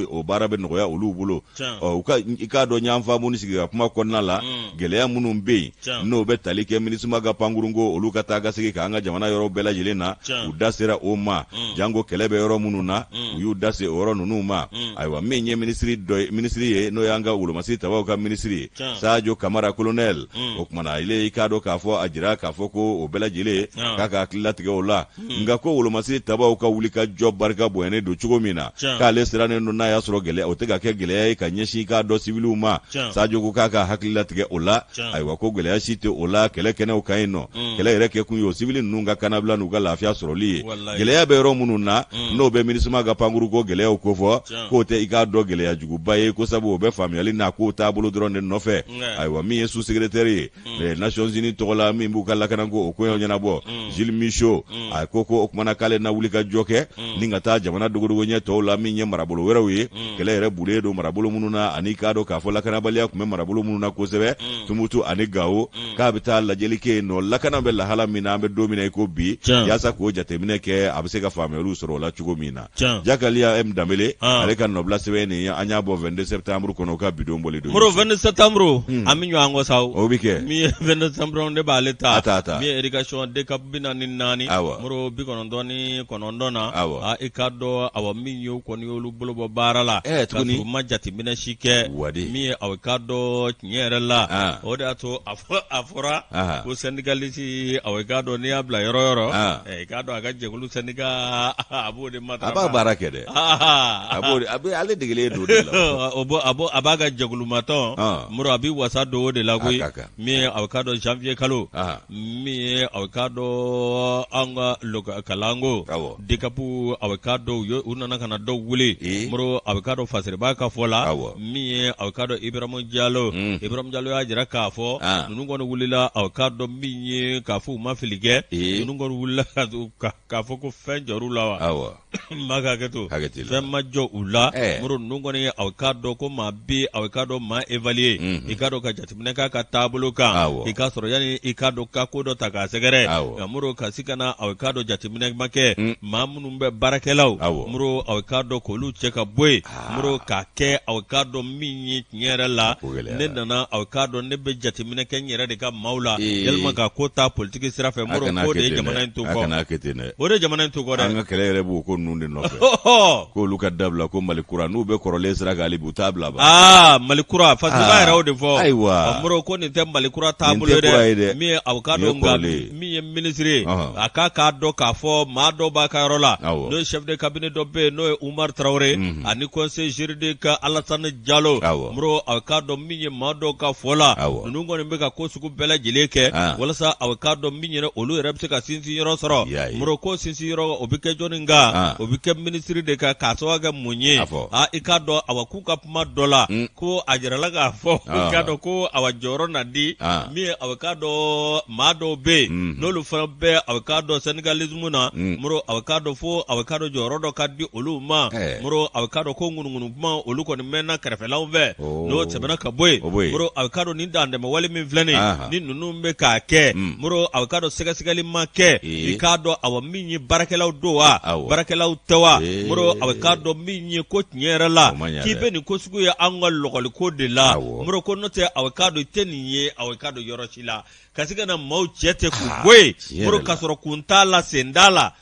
o baara bɛ nɔgɔya olu bolo. Ɔ u ka i k'a dɔn ɲɔgɔn faamu ni sigi ka kuma kɔnɔna la, gɛlɛya minnu bɛ yen n'o bɛ tali kɛ MINUSMA ka pankurunko, olu ka taa ka segin k'an ka jamana yɔrɔ bɛɛ lajɛlen na, u da sera o ma, janko kɛlɛ bɛ yɔrɔ minnu na, u y'u da se o yɔrɔ ninnu ma. Ayiwa, min ye minisiri dɔ ye, minisiri ye, n'o y'an ka wolomasiri tabaw ka minisiri ye, Sajo Kamara kolonɛli, o kumana ale i k'a dɔn k'a fɔ a jira k'a fɔ ko o bɛɛ lajɛlen k'a ka hakili latigɛ o la. Nka ko wolomasiri tabaw ka wuli ka jɔ barika bonyanen don cogo min na, k'ale sirannen don n'a y'a sɔrɔ gɛlɛya o tɛ ka kɛ gɛlɛya ye ka ɲɛsin i k'a dɔn siwiliw ma. Sajo ko k'a ka hakili latigɛ o la. Ayiwa, ko gɛlɛya si tɛ o la kɛlɛ kɛnɛw kan yen nɔ. Kɛlɛ yɛrɛ kɛ kun ye o siwili ninnu ka kannabila n'u ka lafiya sɔrɔli ye. Gɛlɛya bɛ yɔrɔ minnu na, n'o bɛ MINUSMA ka pankuruko gɛlɛyaw kofɔ, k'o tɛ i k'a dɔn gɛlɛya juguba ye, ko sabu o bɛ faamuyali n'a kow taabolo dɔrɔn de nɔfɛ. Ayiwa, min ye sous secrétaire ye Nations Unies tɔgɔ la, min b'u ka lakanako o koɲɛw ɲɛnabɔ, Gilles Michaud, a ko ko o kumana k'ale na wuli ka jɔ kɛ ni ka taa jamana dogodogo ɲɛ tɔw la, min ye marabolo wɛrɛw ye, kɛlɛ yɛrɛ bulen don marabolo minnu na, ani k'a dɔn k'a fɔ lakanabaliya tun bɛ marabolo minnu na kosɛbɛ, Tumutu ani Gawo, k'a bɛ taa lajɛli kɛ yen nɔ, lakana bɛ lahala min na an bɛ don min na i ko bi, yaasa k'o jateminɛ kɛ, a bɛ se ka faamuyaliw sɔrɔ o la cogo min na. Jakaliya M Danbele, ale ka nɔbila sɛbɛn nin ye, an y'a bɔ 22 septembre kɔnɔ, o ka bidon bɔli don. Moro, 22 septembre, an bɛ ɲɔgɔn kɔ sa. O bɛ kɛ. Min ye 22 septembre, ne b'ale ta. A ta, a ta. Min ye éducation DCAP 44. Awɔ. Moro, 99 na. Awɔ. Aa, i k'a dɔn, awa, min ye u kɔni y'olu bolo bɔ baara la. Ɛɛ, tuguni. Ka sɔrɔ u ma jateminɛ si kɛ. Wadi. Min ye, awa, i k'a dɔn tiɲɛ yɛrɛ la. An. O de y'a to a a fɔra. Anhan. Ko syndicaliste, awa, i k'a dɔn n'i y'a bila yɔrɔ o yɔrɔ. An. I k'a dɔn a ka jɛkulu syndicat a b'o de matarafa. A b'a baara kɛ dɛ. A b'o de, a bɛ ale degelen don o de la. O b'o a b'o a b'a ka jɛkulumatɔn. Moro, a b'i wasa don o de la koyi. A ka kan. Min ye aw k'a dɔn janvier kalo. Min ye aw k'a dɔn an ka kalanko. Awɔ. DCAP, aw k'a dɔn u nana ka na dɔw wele. Moro, aw k'a dɔn Faseriba ka fɔ la. Awɔ. Min ye aw k'a dɔn Ibrahim Jalo. Ibrahim Jalo y'a jira k'a fɔ. Ninnu kɔni wulila, aw k'a dɔn min ye k'a fɔ u ma fili kɛ. Ninnu kɔni wulila k'a fɔ ko fɛn jɔr'u la wa? Awɔ. N b'a ka hakɛ to. Hakɛ t'i la. Fɛn ma jɔ u la. Ɛɛ. Moro, ninnu kɔni, aw k'a dɔn ko maa bɛ, aw k'a dɔn maa évaluer. I k'a dɔn ka jateminɛ k'a ka taabolo kan. Awɔ. I k'a sɔrɔ. sɔrɔ yanni i k'a dɔn ka ko dɔ ta k'a sɛgɛrɛ nka Moro ka si ka na aw k'a dɔn jateminɛ ma kɛ mm. maa minnu bɛ baarakɛlaw Moro aw k'a dɔn k'olu cɛ ka bɔ yen ah. Moro k'a kɛ aw k'a dɔn min ye tiɲɛ yɛrɛ la ne nana aw k'a dɔn ne bɛ jateminɛ kɛ n yɛrɛ de ka maaw la yalima ka ko ta politiki sira fɛ Moro k'o de ye jamana in to kɔ o de jamana in to kɔ dɛ an ka kɛlɛ yɛrɛ b'o ko ninnu de nɔfɛ k'olu ka dabila ko Mali kura n'u bɛ kɔrɔlen sira kan hali bi u t'a bila ba aa Mali kura Fasiriba yɛrɛ y'o de fɔ ayiwa Moro ko nin tɛ Mali kura taabolo ye dɛ min ye aw k'a dɔn nka min ye minisiri ye a k'a k'a dɔn k'a fɔ maa dɔw b'a ka yɔrɔ la n'o ye chef de cabinet dɔ bɛ yen n'o ye Umaru Tarawele mhm. ani conseiller juridique Alasani Jalo Moro aw k'a dɔn min ye maa dɔw ka fɔ la ninnu kɔni bɛ ka ko sugu bɛɛ lajɛlen kɛ ah. walasa aw k'a dɔn min yɛrɛ olu yɛrɛ bɛ se ka sinsin yɔrɔ sɔrɔ Moro ko sinsin yɔrɔ o bɛ kɛ jɔnni kan ah. o bɛ kɛ minisiri de kan k'a sababu kɛ mun ye aa i k'a dɔn awa k'u ka kuma dɔ la mm. ko a jirala k'a fɔ i k'a dɔn ko awa jɔyɔrɔ na di min ye aw k'a dɔn maa dɔw bɛ yen mm. n'olu fana bɛ aw k'a dɔn syndicalisme na mm. Moro aw k'a dɔn fo aw k'a dɔn jɔyɔrɔ dɔ ka di olu ma eh. Moro aw k'a dɔn ko ŋunuŋunu kuma olu kɔni mɛnna kɛrɛfɛlaw fɛ oh. n'o tɛmɛna ka bɔ yen Moro aw k'a dɔn nin dantɛmɛwale min filɛ nin ni ninnu bɛ k'a kɛ Moro aw k'a dɔn sɛgɛsɛgɛli ma kɛ i k'a dɔn awa min ye baarakɛlaw don wa baarakɛlaw tɛ wa Moro aw k'a dɔn min ye ko tiɲɛ yɛrɛ la k'i bɛ nin ko sugu ye an ka lɔgɔliko de la Moro ko n'o tɛ aw k'a dɔn i tɛ nin ye aw k'a dɔn yɔrɔ si la ka se ka na maaw cɛ ten k'u bɔ yen Moro k'a sɔrɔ kun t'a la sen t'a la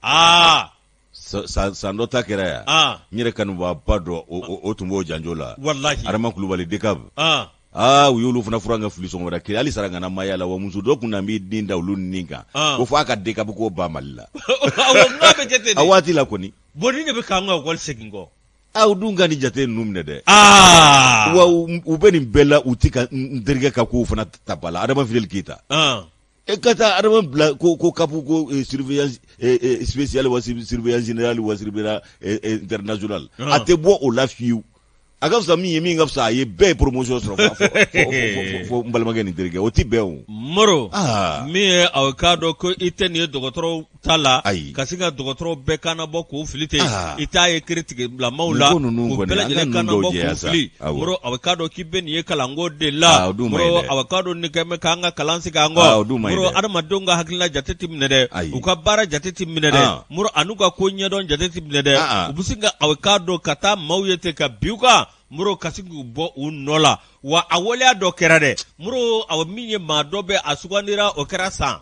aa san dɔ ta kɛra yan n yɛrɛ kanubaaba dɔ o tun b'o janjo la walahi Adama Kulubali DCAP aa u y'olu fana furan ka fili sɔgɔmada kelen hali sarangana ma y'a la wa muso dɔ kun na b'i den da olu nin kan ko f'a ka DCAP ko ban Mali la a waati la kɔni bon nin de bɛ k'an ka ekɔli segin kɔ aw dun ka nin jate ninnu minɛ dɛ wa u bɛ nin bɛɛ la u tɛ ka n terikɛ ka kow fana ta ba la Adama Fidèle Keyita e ka taa Adama bila ko ko CAP ko surveillance spéciale wa surveillance générale wa surveillance internationale a tɛ bɔ o la fiyewu a ka fisa min ye min ka fisa a ye bɛɛ ye promotion sɔrɔ fo n balimakɛ ni terikɛ o tɛ bɛn o. Moro min ye aw k'a dɔn ko i tɛ nin ye dɔgɔtɔrɔw ta la ayi ka sin ka dɔgɔtɔrɔw bɛɛ kannabɔ k'u fili ten i t'a ye kiiritigɛlamaw la k'u bɛɛ lajɛlen kannabɔ k'u fili Moro aw k'a dɔn k'i bɛ nin ye kalanko de la Moro aw k'a dɔn nin kɛ bɛ k'an ka kalan segin an kɔ Moro adamadenw ka hakilina jate tɛ minɛ dɛ u ka baara jate tɛ minɛ dɛ Moro an'u ka ko ɲɛdɔn jate tɛ minɛ dɛ u bɛ sin ka aw k'a dɔn ka taa maaw ye ten ka bin u kan Moro ka sin k'u bɔ u nɔ la wa a waleya dɔ kɛra dɛ Moro aw min ye maa dɔ bɛ a sugandira o kɛra san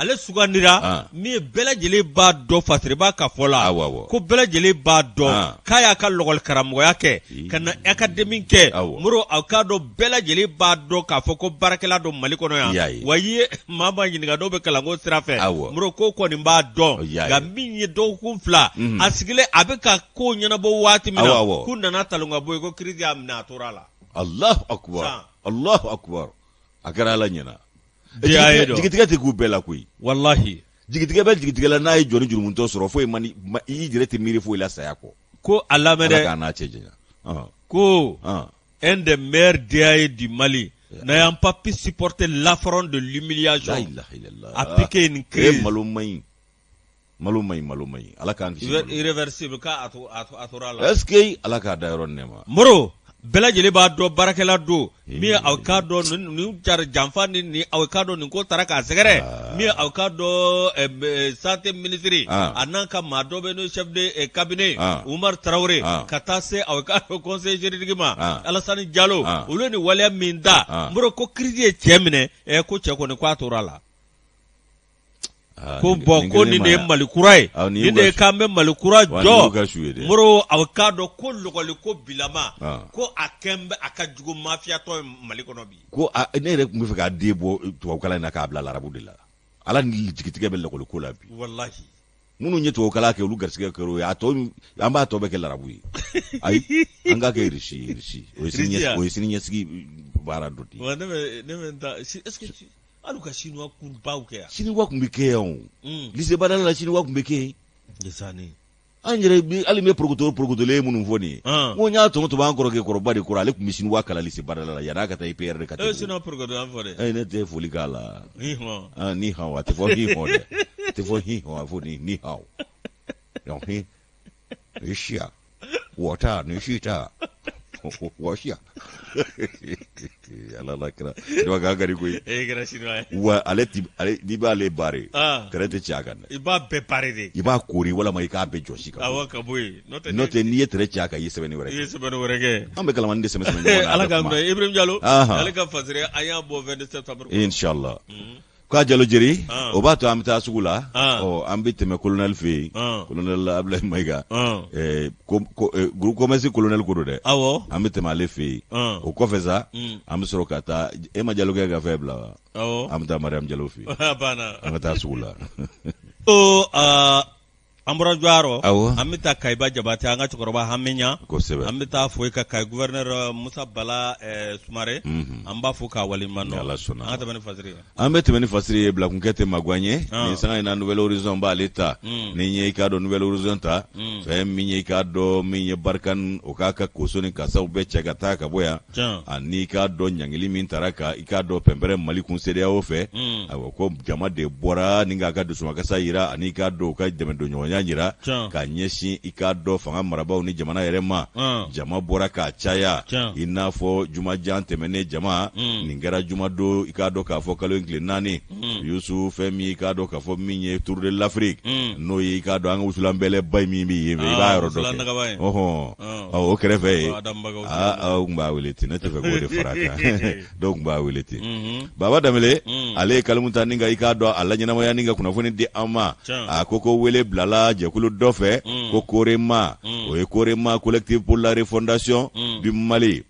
ale sugandira ah. min ye bɛɛ lajɛlen b'a dɔn Fasiriba ka fɔ la ko bɛɛ lajɛlen b'a dɔn ah. k'a y'a ka lɔgɔli karamɔgɔya kɛ ka na akademi kɛ Moro aw k'a dɔn bɛɛ lajɛlen b'a dɔn k'a fɔ ko baarakɛla don Mali kɔnɔ yan wa i ye maa ma ɲininka dɔw bɛ kalanko sira fɛ Moro ko kɔni b'a dɔn nka min ye dɔgɔkun 2 mhm. a sigilen a bɛ ka ko ɲɛnabɔ waati min na k'u nana talon ka bɔ yen ko kirisi y'a minɛ a tora a la. Alahu akubar Alahu akubar a kɛra Ala ɲɛna. Jigitigɛ tɛ k'u bɛɛ la koyi walahi jigitigɛ bɛ jigitigɛ la n'a ye jɔni jurumutɔ sɔrɔ foyi man i yɛrɛ tɛ miiri foyi la saya kɔ ko a lamɛn dɛ Ala k'an n'a cɛ janya ko un des meilleurs DAE du Mali n'ayant pas pu supporter l'affront de l'humiliation a piqué une crise malo man ɲi malo man ɲi malo man ɲi ala k'an kisi irréversible k'a a tora la est ce que ala k'a da yɔrɔ nɛɛma Moro bɛɛ lajɛlen b'a dɔn baarakɛla don min ye aw k'a dɔn nin jara janfa ni nin aw k'a dɔn nin ko taara k'a sɛgɛrɛ ah. min ye aw k'a dɔn eh, eh, santé ministre ah. a n'a ka maa dɔ bɛ n'o chef de eh, cabinet ah. Umaru Tarawele ka taa se aw k'a dɔn conseiller juridique ma Alasani Jalo olu ye nin waleya min da Moro ko crise ye cɛ minɛ ko cɛ kɔni k'a tora la Ah, ko bɔn ko nin de ye mali kura ye ah, nin de ye k'an bɛ mali kura jɔ moro aw k'a dɔn ko lɔgɔliko bilama ah. ko a kɛn bɛ a ka jugu mafiyatɔ ye mali kɔnɔ bi ko ne yɛrɛ tun bɛ fɛ k'a den bɔ tubabukalan in na k'a bila larabu de la ala ni jigitigɛ bɛ lɔgɔliko la bi walahi minnu ye tubabukalan kɛ olu garisɛgɛ kɛra o ye a tɔ an b'a tɔ bɛɛ kɛ larabu ye ayi an k'a kɛ irisi irisi o ye sini ɲɛsigi baara dɔ de ye ne bɛ ne bɛ n ta est-ce que hali ka sinuwa kurubaw kɛ yan sinuwa tun bɛ kɛ yan o mm. lycée Badala la sinuwa tun bɛ kɛ yen an yɛrɛ hali n bɛ porokoto porokotolen minnu fɔ nin ye n ko n y'a tɔmɔ tɔmɔ an kɔrɔkɛ kɔrɔba de kɔrɔ ale tun bɛ sinuwa kalan lycée Badala la yann'a ka taa IPR de ka e sinuwa porokoto an fɔ dɛ ee ne tɛ foli k'a la ni hɔn ni hɔn a tɛ fɔ hi hɔn dɛ a tɛ fɔ hi hɔn a fɔ ni ni hɔn donc hi ni siya wɔ ta ni si ta Wɔsiya ala la kira chinois ka gari koyi. E kɛra chinois ye. Wa ale ti ale n'i b'ale baare, tɛrɛ tɛ ci a kan dɛ. I b'a bɛɛ baare de. I b'a koori walama i k'a bɛɛ jɔsi ka bɔ. Awɔ, ka bɔ yen. N'o tɛ n'i ye tɛrɛ ci a kan, i ye sɛbɛnni wɛrɛ kɛ. I ye sɛbɛnni wɛrɛ kɛ. An bɛ kalamani de sɛmɛ sɛmɛ ɲɔgɔn na. Ala k'an bɛn Ibrahim Jalo. Ale ka fasiri an y'a bɔ 22 septembre. Inshallah. K'a Jalo Jeri, o b'a to an bɛ taa sugu la, ɔ an bɛ tɛmɛ colonel fɛ yen, colonel Abulayi Mayiga, groupe commerce colonel ko don dɛ, awɔ, an bɛ tɛmɛ ale fɛ yen, o kɔfɛ sa, an bɛ sɔrɔ ka taa, e ma Jalokɛ ka fɛn bila wa? Awɔ, an bɛ taa Mariam Jalo fɛ yen, a banna, an ka taa sugu la. O an bɔra Jɔyɔrɔ, awɔ, an bɛ taa Kayiba Jabate, an ka cɛkɔrɔba Hamiɲa, kosɛbɛ, an bɛ taa fo ka Kayi gouverneur Musa Bala Sumare, an b'a fo k'a waleɲuman dɔn, ni Ala sɔnna, an ka tɛmɛ ni fasiri ye. An bɛ tɛmɛ ni fasiri ye bilakunkɛ tɛ magan ye nin sanga in na Nouvel Horizon b'ale ta ni ye i k'a dɔn Nouvel Horizon ta fɛn min ye i k'a dɔn min ye Barkhane o k'a ka koso ni kasaw bɛɛ cɛ ka taa ka bɔ yan ani i k'a dɔn ɲangili min tara ka i k'a dɔn pɛnpɛrɛn Mali kun CEDEAO fɛ, ayiwa ko jama de bɔra ni k'a ka dusumakasa jira ani i k'a dɔn u ka dɛmɛdonɲɔgɔnya jira ka ɲɛsin i k'a dɔn fanga marabaaw ni jamana yɛrɛ ma. Jama bɔra k'a caya i n'a fɔ jumajan tɛmɛnen jama. Nin kɛra jumadon, i k'a dɔn k'a fɔ kalo in tile 4, Yusu, fɛn min i k'a dɔn k'a fɔ min ye Tour de l'Afrique, n'o ye i k'a dɔn an ka wusulanbɛlɛba min bɛ yen, i b'a yɔrɔ dɔn kɛ, ɔhɔn, o kɛrɛfɛ yen, aa, tun b'a wele ten, ne tɛ fɛ k'o de fara a kan, dɔw tun b'a wele ten. Baba Danbele, ale ye kalimu ta ni ka i k'a dɔn a laɲɛnamaya ni ka kunnafoni di an ma. A ko ko wele bilala jɛkulu dɔ fɛ ko Korema, o ye Korema, Collectif pour la refondation du Mali.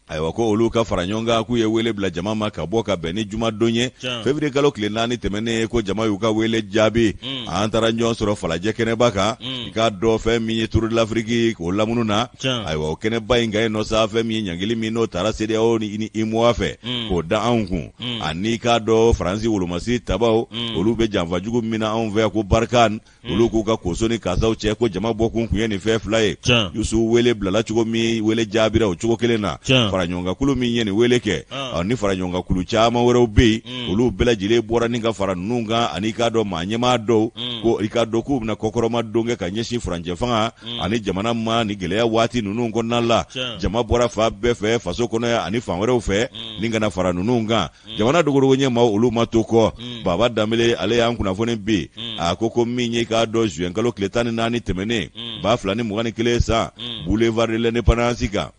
Ayiwa, ko olu ka fara ɲɔgɔn kan, k'u ye wele bila jama ma ka bɔ ka bɛn ni jumadon ye, février kalo tile 4 tɛmɛnen ye. Ko jama y'u ka wele jaabi, an taara ɲɔgɔn sɔrɔ Falajɛ kɛnɛba kan, i k'a dɔn fɛn min ye Tour de l'Afrique k'o lamunu na. Ayiwa, o kɛnɛba in kan yen nɔ sa, fɛn min ye ɲangili min n'o taara CEDEAO ni UEMOA fɛ k'o da anw kun, ani i k'a dɔn Faransi wolomasiri tabaw, olu bɛ janfa jugu min na anw fɛ, ko Barkhane, olu k'u ka koso ni kasaw cɛ. Ko jama bɔkun kun ye nin fɛn fila ye. Yusu, wele bilala cogo min, wele jaabira o cogo kelen na. Faraɲɔgɔnkankulu min ye nin wele kɛ, ni faraɲɔgɔnkankulu caman wɛrɛw bɛ yen, olu bɛɛ lajɛlen bɔra ni ka fara ninnu kan, ani i k'a dɔn maa ɲɛmaa dɔw, ko i k'a dɔn k'u bɛna kɔkɔrɔma don kɛ ka ɲɛsin furancɛ fanga ani jamana ma ni gɛlɛya waati ninnu kɔnɔna la. Jama bɔra fan bɛɛ fɛ, faso kɔnɔ yan ani fan wɛrɛw fɛ, ni ka na fara ninnu kan. Jamana dogodogo ɲɛmaaw, olu ma to kɔ. Baba Danbele, ale y'an kunnafoni bi, a ko ko min ye k'a dɔn juin kalo tile 14 tɛmɛnen 2021 san, boulevard de l'Indépendance kan,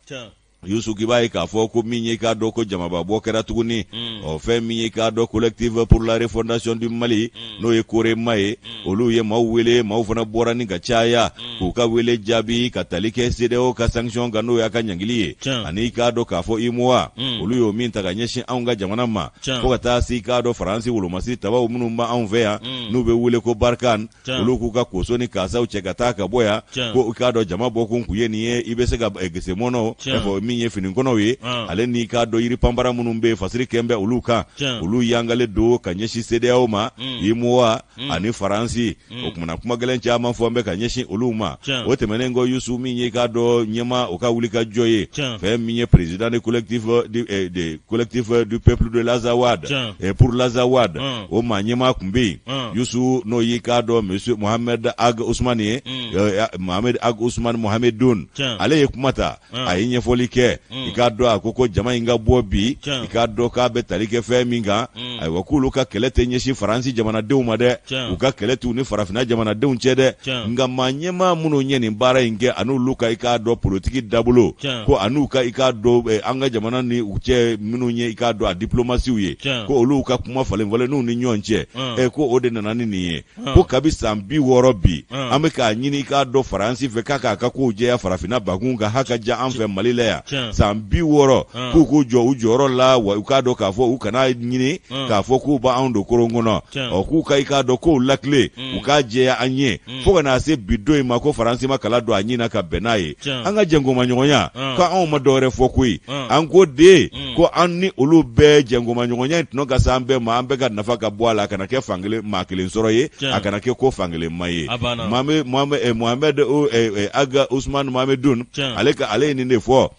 Yusu, k'i b'a ye k'a fɔ ko min ye k'a dɔn ko jamababɔ kɛra tuguni. Ɔ fɛn min ye k'a dɔn Collectif pour la refondation du Mali, n'o ye Korema ye, olu ye maaw wele, maaw fana bɔra ni ka caya k'u ka wele jaabi ka tali kɛ CEDEAO ka sanction kan, n'o y'a ka ɲangili ye, ani i k'a dɔn k'a fɔ UEMOA, olu y'o min ta ka ɲɛsin anw ka jamana ma, fo ka taa se i k'a dɔn Faransi wolomasiri tabaw minnu b'anw fɛ yan, n'u bɛ wele ko Barkhane, olu k'u ka koso ni kasaw cɛ ka taa ka bɔ yan. Ko i k'a dɔn jama bɔkun kun ye nin ye. I bɛ se ka gesemɔnɔ fɔ min ye finikɔnɔw ye, ale n'i k'a dɔn yiri panpara minnu bɛ yen, fasiri kɛn bɛ olu kan, olu yangalen don ka ɲɛsin CEDEAO ma, UEMOA ani Faransi. O kumana kuma gɛlɛn caman fɔ n bɛ ka ɲɛsin olu ma. O tɛmɛnen kɔ, Yusu, min ye k'a dɔn ɲɛmaa o ka wuli ka jɔ ye, fɛn min ye président de collectif de collectif du peuple de l'Azawad pour l'Azawad, o maa ɲɛmaa tun bɛ yen, Yusu, n'o y'i k'a dɔn monsieur Mohamed Ag Ousmane ye, Mohamed Ag Ousmane Mohamedou, ale ye kuma ta, a ye ɲɛfɔli kɛ. I k'a dɔn a ko ko jama in ka bɔ bi, i k'a dɔn k'a bɛ tali kɛ fɛn min kan, ayiwa, k'olu ka kɛlɛ tɛ ɲɛsin Faransi jamanadenw ma dɛ, u ka kɛlɛ t'u ni farafinna jamanadenw cɛ dɛ, nka maa ɲɛmaa minnu ye nin baara in kɛ, an'olu ka i k'a dɔn politiki dabolo ko, an'u ka i k'a dɔn an ka jamana ni u cɛ minnu ye i k'a dɔn a diplomasiw ye, ko olu ka kuma falen falenninw ni ɲɔgɔn cɛ, ko o de nana ni nin ye. Ko kabi san 60 bi, an bɛ k'a ɲini k'a dɔn Faransi fɛ k'a k'a ka kow jɛya farafinna bakun kan, ha ka diya an fɛ Mali la yan san 60, k'u k'u jɔ u jɔyɔrɔ la, wa u k'a dɔn k'a fɔ u kana ɲini k'a fɔ k'u b'anw don koron kɔnɔ, ɔ k'u ka i k'a dɔn kow latilen, u k'a jɛya an ye, fo ka n'a se bi don in ma ko Faransi ma kala don a ɲin na ka bɛn n'a ye an ka jɛnkomaɲɔgɔnya. Ko anw ma dɔwɛrɛ fɔ koyi, an ko de ko an ni olu bɛɛ jɛnkomaɲɔgɔnya in tɔnɔ ka se an bɛɛ ma, an bɛɛ ka nafa ka bɔ a la, a kana kɛ fankelen maa kelen sɔrɔ ye, a kana kɛ ko fankelen ma ye. Mohamed Ag Ousmane Mohamedou, ale ye nin de fɔ.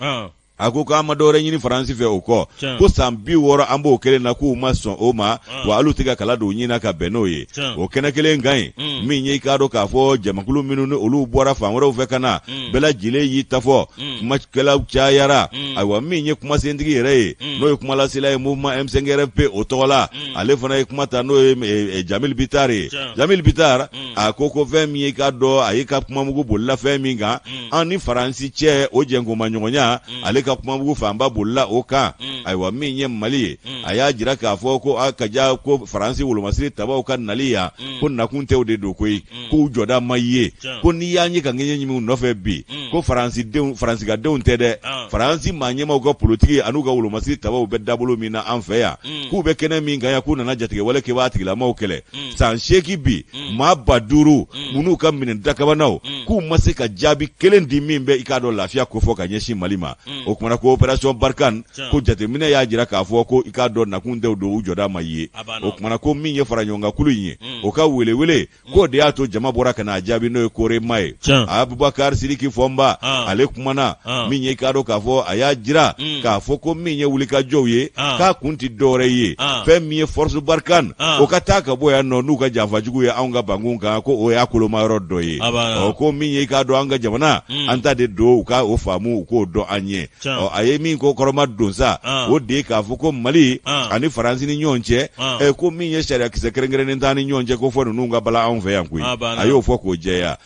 A ko k'an ma dɔwɛrɛ ɲini Faransi fɛ o kɔ, ko san 60 an b'o kelen na k'u ma sɔn o ma, wa hali u tɛ ka kala don u ɲin na ka bɛn n'o ye. O kɛnɛ kelen kan yen, min ye i k'a dɔn k'a fɔ jamakulu minnu ni olu bɔra fan wɛrɛw fɛ ka na, bɛɛ lajɛlen y'i ta fɔ, kumakɛlaw cayara. Ayiwa, min ye kumasentigi yɛrɛ ye, n'o ye kumalasela ye mouvement M5 RFP o tɔgɔ la, ale fana ye kuma ta, n'o ye Jamil Bittar ye. Jamil Bittar a ko ko fɛn min ye i k'a dɔn a y'i ka kumamugu bolila fɛn min kan, an ni Faransi cɛ o jɛnkomaɲɔgɔnya, ale ka kumamugu fanba bolila o kan. Ayiwa, min ye Mali ye, a y'a jira k'a fɔ ko a ka ja ko Faransi wolomasiri tabaw ka nali yan, ko nakun tɛw de don koyi, k'u jɔda ma ye, ko n'i y'an ye ka ŋɛɲɛ ɲimi u nɔfɛ bi, ko Faransidenw, Faransikadenw tɛ dɛ, Faransi maa ɲɛmaaw ka politiki an'u ka wolomasiri tabaw bɛ dabolo min na an fɛ yan, k'u bɛ kɛnɛ min kan yan, k'u nana jatigɛwale kɛbaa tigilamaw kɛlɛ san 8 bi, maa 5000 minnu ka minɛn dakabanaw, k'u ma se ka jaabi kelen di min bɛ i k'a dɔn lafiya kofɔ ka ɲɛsin Mali ma. O kumana ko opération Barkhane, ko jateminɛ y'a jira k'a fɔ ko i k'a dɔn nakun tɛw don, u jɔda ma ye. O kumana ko min ye faraɲɔgɔnkankulu in ye, o ka welewele k'o de y'a to jama bɔra ka n'a jaabi, n'o ye Korema ye. Abubakar Sidiki Fɔnba, ale kumana, min ye i k'a dɔn k'a fɔ a y'a jira k'a fɔ ko min ye wulikajɔw ye, k'a kun tɛ dɔwɛrɛ ye, fɛn min ye force Barkhane, o ka taa ka bɔ yan nɔ n'u ka janfajugu ye anw ka bankun kan, ko o y'a kolomayɔrɔ dɔ ye. Ɔ, ko min ye i k'a dɔn an ka jamana, an ta de don, u ka o faamu, u k'o dɔn an ye. Ɔ, a ye min ko kɔrɔma don sa, o de ye k'a fɔ ko Mali ani Faransi ni ɲɔgɔn cɛ, ko min ye sariyakisɛ kɛrɛnkɛrɛnnen t'an ni ɲɔgɔn cɛ, ko fɔ ninnu ka bala anw fɛ yan koyi. A y'o fɔ k'o jɛya.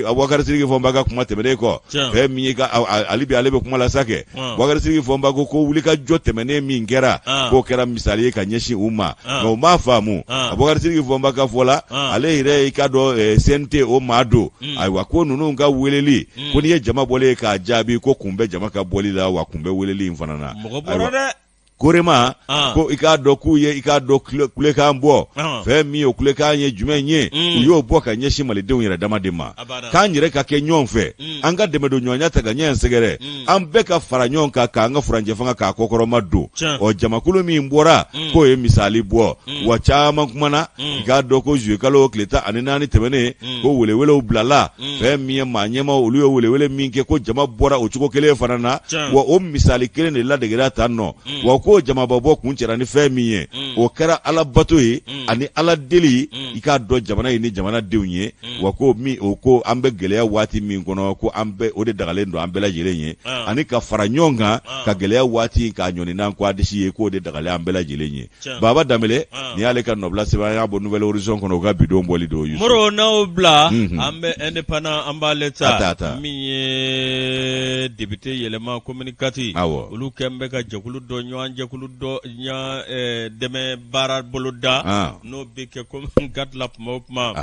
Abubakar Sidiki Fɔnba ka kuma tɛmɛnen kɔ, fɛn min ye ka hali bi ale bɛ kuma la sa kɛ, Abubakar Sidiki Fɔnba ko ko wulikajɔ tɛmɛnen min kɛra, k'o kɛra misali ye ka ɲɛsin u ma, nka u m'a faamu. Abubakar Sidiki Fɔnba ka fɔ la, ale yɛrɛ i k'a dɔn CNT o maa don. Ayiwa, ko ninnu ka weleli, ko n'i ye jama bɔlen ye k'a jaabi, ko kun bɛ jama ka bɔli la, wa kun bɛ weleli in fana na. Mɔgɔ bɔra dɛ. Korema ko i k'a dɔn k'u ye i k'a dɔn kulekan bɔ. Fɛn min ye o kulekan ye jumɛn ye? U y'o bɔ ka ɲɛsin malidenw yɛrɛ dama de ma, k'an yɛrɛ ka kɛ ɲɔgɔn fɛ, an ka dɛmɛdonɲɔgɔnya ta ka ɲɔgɔn sɛgɛrɛ, an bɛɛ ka fara ɲɔgɔn kan k'an ka furancɛ fanga k'a kɔkɔrɔma don. Ɔ, jamakulu min bɔra, k'o ye misali bɔ, wa caman kumana. I k'a dɔn ko zuye kalo tile 14 tɛmɛnen, ko welewelew bilala. Fɛn min ye maa ɲɛmaaw, olu ye welewele min kɛ, ko jama bɔra o cogo kelen fana na, wa o misali kelen de ladegera tan nɔ. Wa ko jamababɔ kuncɛra ni fɛn min ye, o kɛra ala bato ye ani ala deli, i k'a dɔn jamana ye ni jamanadenw ye. Wa ko min o ko an bɛ gɛlɛya waati min kɔnɔ, ko an bɛɛ o de dagalen don an bɛɛ lajɛlen ye, ani ka fara ɲɔgɔn kan ka gɛlɛya waati k'a ɲɔni n'an ko disi ye, k'o de dagalen an bɛɛ lajɛlen ye. Baba Danbele, nin y'ale ka nɔbila sɛbɛn, an y'a bɔ Nouvel Horizon kɔnɔ, u ka bidon bɔli don. Yusu Moro, n'aw bila, an bɛ Indépendant, an b'ale ta, min ye député yɛlɛma commune 4, olu kɛlen bɛ ka jɛkulu dɔ ɲɔgɔn jɛkulu dɔ ɲɔgɔn dɛmɛ baara boloda, n'o bɛ kɛ commune 4 la tuma o tuma.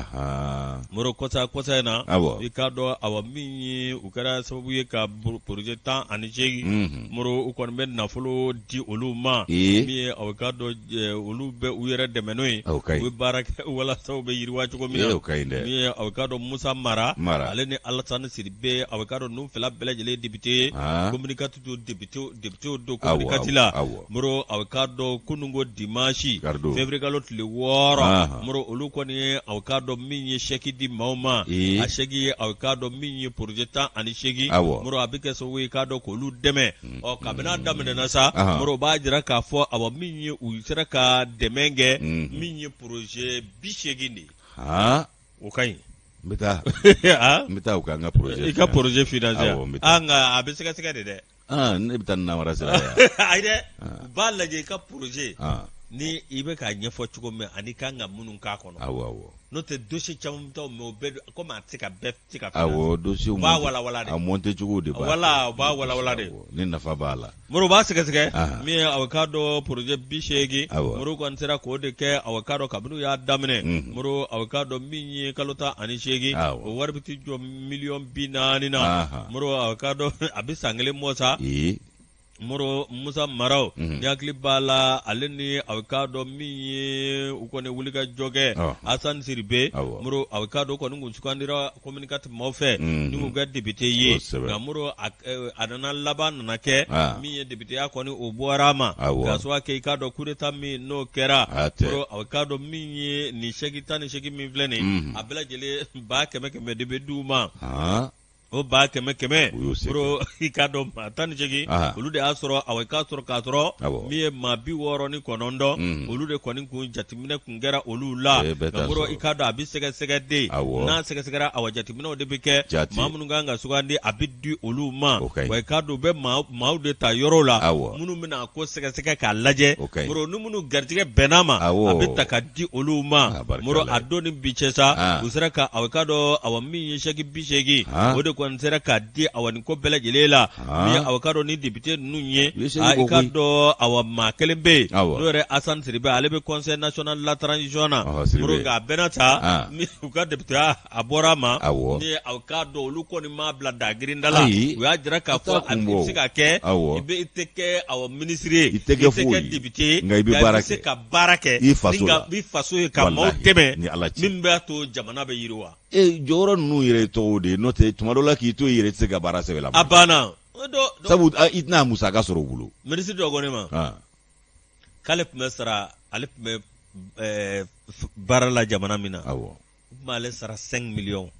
Moro, kɔsa kɔsa in na, i k'a dɔn, awa, min ye u kɛra sababu ye ka projet 18, Moro, u kɔni bɛ nafolo di olu ma, min ye aw k'a dɔn olu bɛ u yɛrɛ dɛmɛ n'o ye, u bɛ baara kɛ walasa u bɛ yiriwa cogo min na. Min ye aw k'a dɔn Musa Mara, ale ni Alasani Sidibe, aw k'a dɔn ninnu fila bɛɛ lajɛlen député ye, commune 4 don, député don commune 4 la. Moro, aw k'a dɔn kununko dimanche février kalo tile 6, Moro, olu kɔni ye aw k'a dɔn min ye chèque di maaw ma. A chèque ye aw k'a dɔn min ye projet 18, Moro, a bɛ kɛ sababu ye k'a dɔn k'olu dɛmɛ. Ɔ, kabini a daminɛna sa, Moro, b'a jira k'a fɔ, awa, min ye u sera ka dɛmɛ kɛ, min ye projet 80 de ye. O ka ɲi. N bɛ taa n bɛ taa u ka n ka projet i ka projet financer. Awɔ, n bɛ taa. Nka a bɛ sɛgɛsɛgɛ de dɛ. Ne bɛ taa ni namara sira ye. Ayi dɛ, u b'a lajɛ i ka projet ni i bɛ k'a ɲɛfɔ cogo min ani kan ka minnu k'a kɔnɔ. Awɔ, awɔ. N'o tɛ dossier caman bɛ taa, mais o bɛɛ komi a tɛ se ka bɛɛ se ka financer. Awɔ, dossier u b'a walawala de. A monter cogo de b'a. Wala, u b'a walawala de. Ni nafa b'a la. Moro b'a sɛgɛsɛgɛ min ye aw k'a dɔn projet 80, Moro kɔni sera k'o de kɛ. Aw k'a dɔn kabini u y'a daminɛ, Moro, aw k'a dɔn min ye kalo 18, o wari bɛ t'i jɔ miliyɔn 40 na. Moro, aw k'a dɔn a bɛ san kelen bɔ sa. Moro, Musa Mara, ni hakili b'a la, ale ni aw k'a dɔn min ye u kɔni wuli ka jɔ kɛ, Alasani Sidibe. Moro, aw k'a dɔn kɔni kun sugandira commune 4 maaw fɛ ni k'u kɛ député ye. Nka Moro, a nana laban nana kɛ min ye députéya kɔni o bɔra a ma, k'a sababu kɛ i k'a dɔn coup d'état min n'o kɛra. Moro, aw k'a dɔn min ye nin chèque 18 min filɛ nin, a bɛɛ lajɛlen 100 100 de bɛ d'u ma. O 100 100 moro i k'a dɔn maa 18 olu de y'a sɔrɔ awa i k'a sɔrɔ k'a sɔrɔ min ye maa 69 olu de kɔni kun jateminɛ kun kɛra olu la nka moro i k'a dɔn a bɛ sɛgɛsɛgɛ de n'a sɛgɛsɛgɛra awa jateminɛw de bɛ kɛ maa minnu kan ka sugandi a bɛ di olu ma wa i k'a dɔn u bɛ maaw de ta yɔrɔ la minnu bɛna a ko sɛgɛsɛgɛ k'a lajɛ moro ni minnu garijɛgɛ bɛnn'a ma a bɛ ta ka di olu ma moro a don ni bi cɛ sa u sera ka awa i k'a dɔn awa min ye sɛki 80 o de kɔni sera ka di awa nin ko bɛɛ lajɛlen la min awa i k'a dɔn ni depite ninnu ye i k'a dɔn awa maa kelen bɛ yen n'o yɛrɛ Asan Sidibe ale bɛ conseil national de la transition na moro nka a bɛɛ n'a ta u ka depiteya a bɔra a ma ni aw k'a dɔn olu kɔni m'a bila dagirinda la u y'a jira k'a fɔ a bɛ se ka kɛ i bɛ i tɛ kɛ awa minisiri ye i tɛ kɛ depite ye nka i bɛ se ka baara kɛ i faso la i faso ye ka maaw dɛmɛ min b'a to jamana bɛ yiriwa. Ee jɔyɔrɔ ninnu yɛrɛ ye tɔgɔw de ye n'o tɛ tuma dɔ la k'i to i yɛrɛ tɛ se ka baara sɛbɛ la a banna sabu i tɛna musaka sɔrɔ u bolo minisiri dɔ ko ne ma k'ale tun bɛ sara ale tun bɛ baara la jamana min na awɔ u tun b'ale sara 5 millions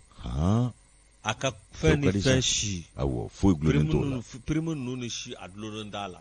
a ka fɛn ni fɛn si awɔ foyi dulonnen t'o la prime ninnu ni si a dulonnen t'a la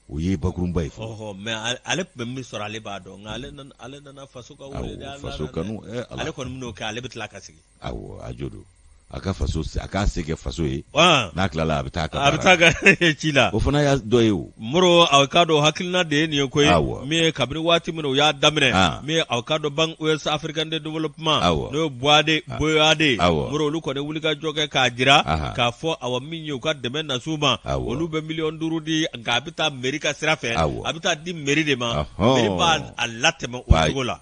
o ye bakurunba ye fɔlɔ mais ale tun bɛ min sɔrɔ ale b'a dɔn nka ale nana faso ka wele faso kanu ale kɔni bɛn'o kɛ ale bɛ tila ka segin awɔ a jo don a ka faso a k'a se kɛ faso ye n'a tilala a bɛ taa a bɛ taa ka ci la o fana y'a dɔ ye o moro aw k'a dɔn hakilina de ye nin ye koyi min ye kabini waati min u y'a daminɛ min ye aw k'a dɔn banque ouest africaine de développement n'o ye BOAD BOAD moro olu kɔni wulikajɔ kɛ k'a jira k'a fɔ awa min ye u ka dɛmɛ nas'u ma olu bɛ miliyɔn 5 di nka a bɛ taa mairie ka sira fɛ a bɛ taa di mairie de ma mairie b'a latɛmɛ o cogo la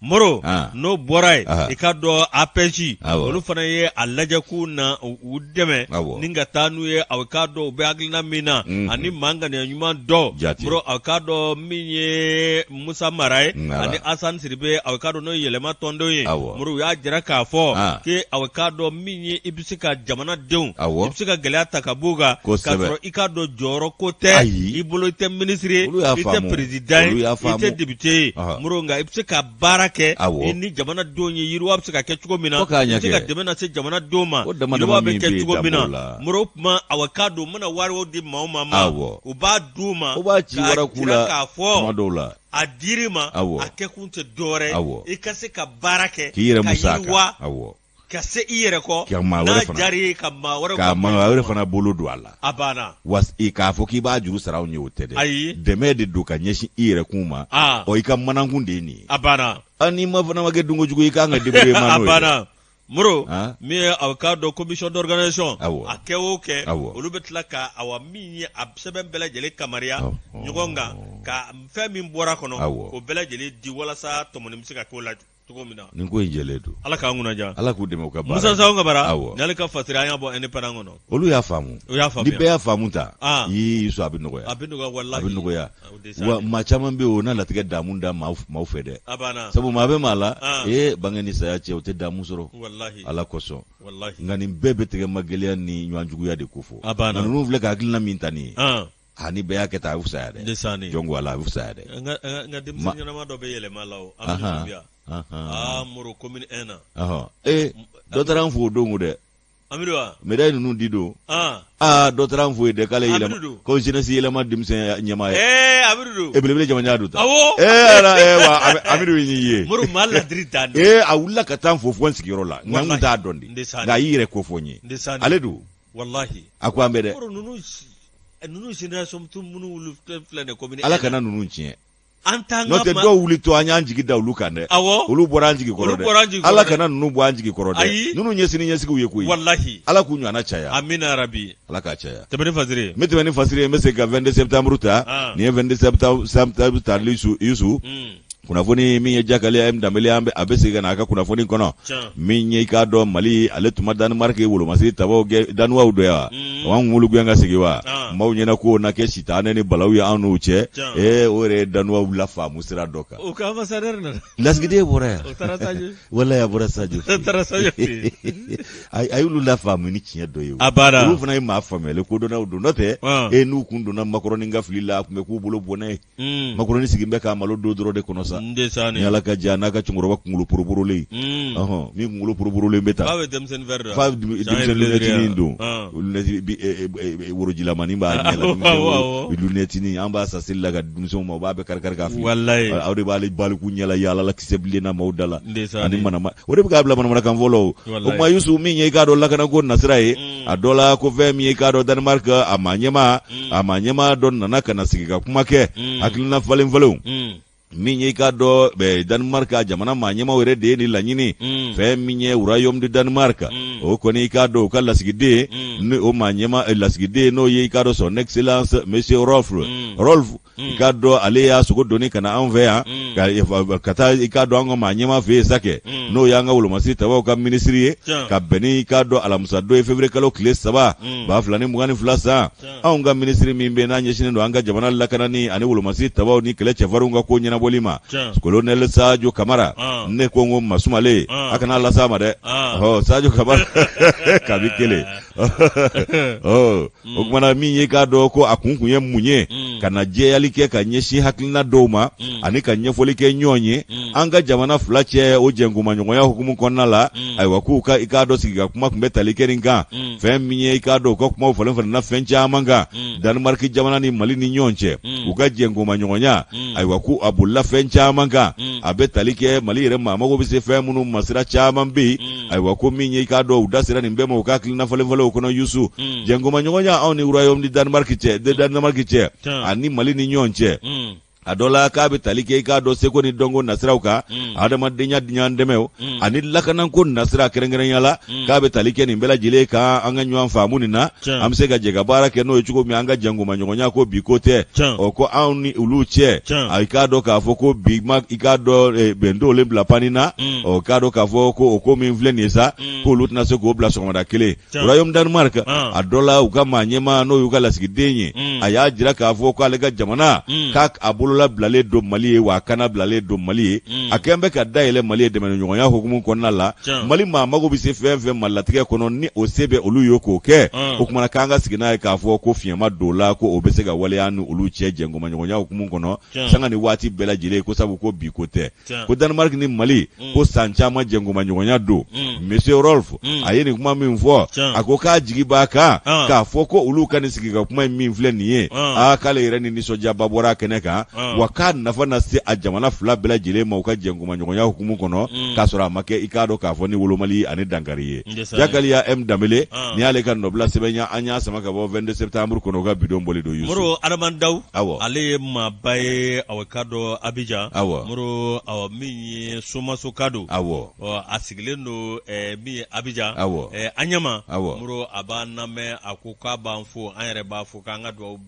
Moro n'o bɔra yen i k'a dɔn APEJ olu fana ye a lajɛ k'u na u dɛmɛ ni ka taa n'u ye aw k'a dɔn u bɛ hakilina min na ani maa ŋaniya ɲuman dɔ moro aw k'a dɔn min ye Musa Mara ye ani Asan Sidibe aw k'a dɔn n'o ye yɛlɛma tɔndenw ye moro u y'a jira k'a fɔ ke aw k'a dɔn min ye i bɛ se ka jamanadenw i bɛ se ka gɛlɛya ta ka b'u kan k'a sɔrɔ i k'a dɔn jɔyɔrɔ ko tɛ i bolo i tɛ minisiri ye i tɛ perezidan ye i tɛ depite ye moro nka i bɛ se ka baara kɛ i ni jamanadenw ye yiriwa bɛ se ka kɛ cogo min na i bɛ se ka dɛmɛ lase jamanadenw ma yiriwa bɛ kɛ cogo min na moro kuma awa k'a dɔn u mana wari di maaw ma u b'a d'u ma u b'a ci wara la k'a fɔ a dir'i ma a kɛkun tɛ dɔwɛrɛ ye i ka se ka baara kɛ k'i yɛrɛ musaka ka se i yɛrɛ kɔ ka maa wɛrɛ fana n'a diyar'i ye ka maa wɛrɛ ka maa wɛrɛ fana bolo don a la a banna wa k'a fɔ k'i b'a juru sara anw ye o tɛ dɛ ayi dɛmɛ de don ka ɲɛsin i yɛrɛ kun ma ɔ i ka manankun de ye nin ye a banna n'i ma fana ma kɛ dunko jugu i kan ka débrouiller ma n'o ye a banna moro min ye aw k'a dɔn commission d'organisation a kɛ o kɛ olu bɛ tila ka awa min ye a sɛbɛn bɛɛ lajɛlen kamariya ɲɔgɔn kan ka fɛn min bɔra kɔnɔ o bɛɛ lajɛlen di walasa tɔmɔni bɛ se ka k'o la cogo min na nin ko in jɛlen don ala k'an kunnaja ala k'u dɛmɛ u ka baara Musa Sango Kamara awɔ n'ale ka fasiri an y'a bɔ indépendant kɔnɔ olu y'a faamu u y'a faamu ni bɛɛ y'a faamu ta y'i sɔn a bɛ nɔgɔya a bɛ nɔgɔya walahi a bɛ nɔgɔya wa maa caman bɛ yen o na latigɛ damu da maaw fɛ dɛ a banna sabu maa bɛ maa la ee bange ni saya cɛ o tɛ damu sɔrɔ walahi ala kosɔn walahi nka nin bɛɛ bɛ tigɛ magɛlɛya ni ɲɔgɔn juguya de kofɔ a banna nka ninnu filɛ ka hakilina min ta nin ye ni bɛɛ y'a kɛ tan a bɛ fisaya dɛ jɔn ko ala a bɛ fisaya dɛ n ka denmisɛn ɲɛnama dɔ bɛ yɛlɛma la o Amidu Dunbiya aa Moro commune 1 na ee dɔ taara n fo o don ko dɛ Amidu wa médaille ninnu di don aa dɔ taara n fo yen dɛ k'ale yɛlɛma ko jeunesse yɛlɛma denmisɛn ɲɛmaa ye ee Amidu don e belebele jamana don ta awɔ ee ala ee wa Amidu y'i ye Moro maa ladiri dan ee a wulila ka taa n fo fo n sigiyɔrɔ la nka n tun t'a dɔn de nka a y'i yɛrɛ kofɔ n ye ale don walahi a ko an bɛ dɛ Moro ninnu ninnu génération tun minnu wuli filɛ nin commune ala kana ninnu tiɲɛ an t'an n'o tɛ dɔw wuli to an y'an jigi da olu kan dɛ awɔ olu bɔra an jigi kɔrɔ dɛ bɔra an jigi kɔrɔ ala kana ninnu bɔ an jigi kɔrɔ dɛ ayi ninnu ye sini ɲɛsigiw ye koyi walahi ala k'u ɲɔgɔnna caya amina rabi ala k'a caya tɛmɛ ni fasiri n bɛ tɛmɛ ni fasiri ye n bɛ segin ka 22 septembre ta nin ye 22 septembre tali Yusu kunnafoni min ye jakale M Danbele an a bɛ segin ka na a ka kunnafoni kɔnɔ min ye i k'a dɔn Mali ale tun ma Danemark wolomasiri tabaw gɛn Danois dɔ wa o an wolo gɛn ka segin wa maaw ɲɛna ko na kɛ sitanɛ ni balawu ye an n'u cɛ ee o yɛrɛ ye Danois lafaamu sira dɔ kan o ka ambassadeur nana lasigiden bɔra yan o taara Sadio walayi a bɔra Sadio o taara Sadio a y'olu lafaamu ni tiɲɛ dɔ ye a banna olu fana ye maa faamuyalen kodɔnnaw don n'o tɛ e n'u kun donna Macron ka fili la a tun bɛ k'u bolo bɔnɛ ye Macron sigilen bɛ k'a malo don dɔrɔn de kɔnɔ sa. sa ni Ala ka jɛ n'a ka cɛkɔrɔba kunkolo poroborolen ɔhɔn min kunkolo poroborolen bɛ taa f'a bɛ denmisɛnnin verre don f'a denmisɛnnin lunɛtinin don lunɛti worojilamanin b'a ɲɛ la lunɛtinin an b'a san seli la ka denmisɛnw ma u b'a bɛɛ kari kari k'a fili walayi aw de b'ale baliku ɲɛla yaala la kisɛ bilen na maaw da la ani manama o de bɛ k'a bila manamanakan fɔ la o o tuma Yusu min ye i k'a dɔn lakanako nasira ye a dɔ la ko fɛn min ye i k'a dɔn Danemark a maa ɲɛmaa a maa ɲɛmaa dɔ nana ka na sigi ka kuma kɛ hakilina falen falenw min ye i k'a dɔn Danemark jamana maa ɲɛmaaw yɛrɛ de ye nin laɲini fɛn min ye Royaume de Danemark o kɔni i k'a dɔn u ka lasigiden ni o maa ɲɛmaa lasigiden n'o ye i k'a dɔn son excellence monsieur Rolf Rolf i k'a dɔn ale y'a sogo doni ka na anw fɛ yan ka taa i k'a dɔn an ka maa ɲɛmaa fɛ yen sa kɛ n'o y'an ka wolomasiri tabaw ka minisiri ye ka bɛn ni i k'a dɔn alamisa don ye février kalo tile 3 2022 san anw ka minisiri min bɛ n'a ɲɛsinnen don an ka jamana lakanani ani wolomasiri tabaw ni kɛlɛ cɛfarinw ka ko ɲɛnabɔli ma colonel Sajo Kamara ne ko n ko masumalen a kana las'a ma dɛ ɔ Sajo Kamara kabi kelen o kumana min ye k'a dɔn ko a kun kun ye mun ye ka na jɛyali kɛ ka ɲɛsin hakilina dɔw ma ani ka ɲɛfɔli kɛ ɲɔgɔn ye an ka jamana fila cɛ o jɛnkomaɲɔgɔnya hukumu kɔnɔna la ayiwa k'u ka i k'a dɔn sigi ka kuma tun bɛ tali kɛ nin kan fɛn min ye i k'a dɔn u ka kumaw falen falenna fɛn caman kan Danemark jamana ni Mali ni ɲɔgɔn cɛ u ka jɛnkomaɲɔgɔnya ayiwa ko a bolila fɛn caman kan a bɛ tali kɛ Mali yɛrɛ maa mago bɛ se fɛn minnu ma sira caman bɛ yen ayiwa ko min ye i k'a dɔn u da sera nin bɛɛ ma u ka hakilina falen falenw kɔnɔ Yusu jɛnkomaɲɔgɔnya anw ni Royaume de Danemark cɛ de Danemark cɛ ani Mali ni ɲɔgɔn cɛ a dɔ la k'a bɛ tali kɛ i k'a dɔn seko ni dɔnko nasiraw kan adamadenya ɲɔgɔn dɛmɛw ani lakanako nasira kɛrɛnkɛrɛnya la k'a bɛ tali kɛ nin bɛɛ lajɛlen kan an ka ɲɔgɔn faamu nin na an bɛ se ka jɛ ka baara kɛ n'o ye cogo min an ka jɛnkomaɲɔgɔnya ko bi ko tɛ ɔ ko anw ni olu cɛ a i k'a dɔn k'a fɔ ko bi ma i k'a dɔn eh, bɛn bila pani na ɔ k'a dɔn k'a fɔ ko o ko min filɛ nin ye sa k'olu tɛna se k'o bila sɔgɔmada kelen Royaume Danemark a dɔ la u ka maa ɲɛmaa n'o y'u ka lasigiden ye a y'a jira k'a fɔ k'ale ka jamana k'a a bolola bilalen don Mali ye wa a kana bilalen don Mali ye a kɛn bɛ ka dayɛlɛ Mali ye dɛmɛɲɔgɔnya hukumu kɔnɔna la Mali maa mago bɛ se fɛn fɛn ma latigɛ kɔnɔ ni o se bɛ olu ye k'o kɛ o kumana k'an ka sigi n'a ye k'a fɔ ko fiɲɛ ma don o la ko o bɛ se ka waleya an ni olu cɛ jɛnkomaɲɔgɔnya hukumu kɔnɔ sanga ni waati bɛɛ lajɛlen ko sabu ko bi ko tɛ ko Danemark ni Mali mm. ko san caman jɛnkomaɲɔgɔnya don mm. Monsieur Rolf mm. a ye nin kuma min fɔ a ko k'a jigi b'a kan ah. k'a fɔ ko olu ka nin sigi ka kuma in min filɛ nin ye ah. aa k'ale yɛrɛ ni nisɔndiyaba bɔra a kɛnɛ kan ah. wa k'a nafa na se a jamana fila bɛɛ lajɛlen ma u ka jɛnkomaɲɔgɔnya hukumu kɔnɔ k'a sɔrɔ a ma kɛ i k'a dɔn k'a fɔ ni wolomali ani dankari ye Jakaliya M Danbele nin y'ale ka nɔbila sɛbɛn ye an y'a sama ka bɔ 22 septembre kɔnɔ u ka bidon bɔli don Yusu Moro Adama Daw ale ye maaba ye aw k'a dɔn Abijan awɔ Moro awɔ min ye Somasoka don awɔ a sigilen don min ye Abijan awɔ Aɲama awɔ Moro a b'an lamɛn a ko k'a b'an fo an yɛrɛ b'a fo k'an ka dugawu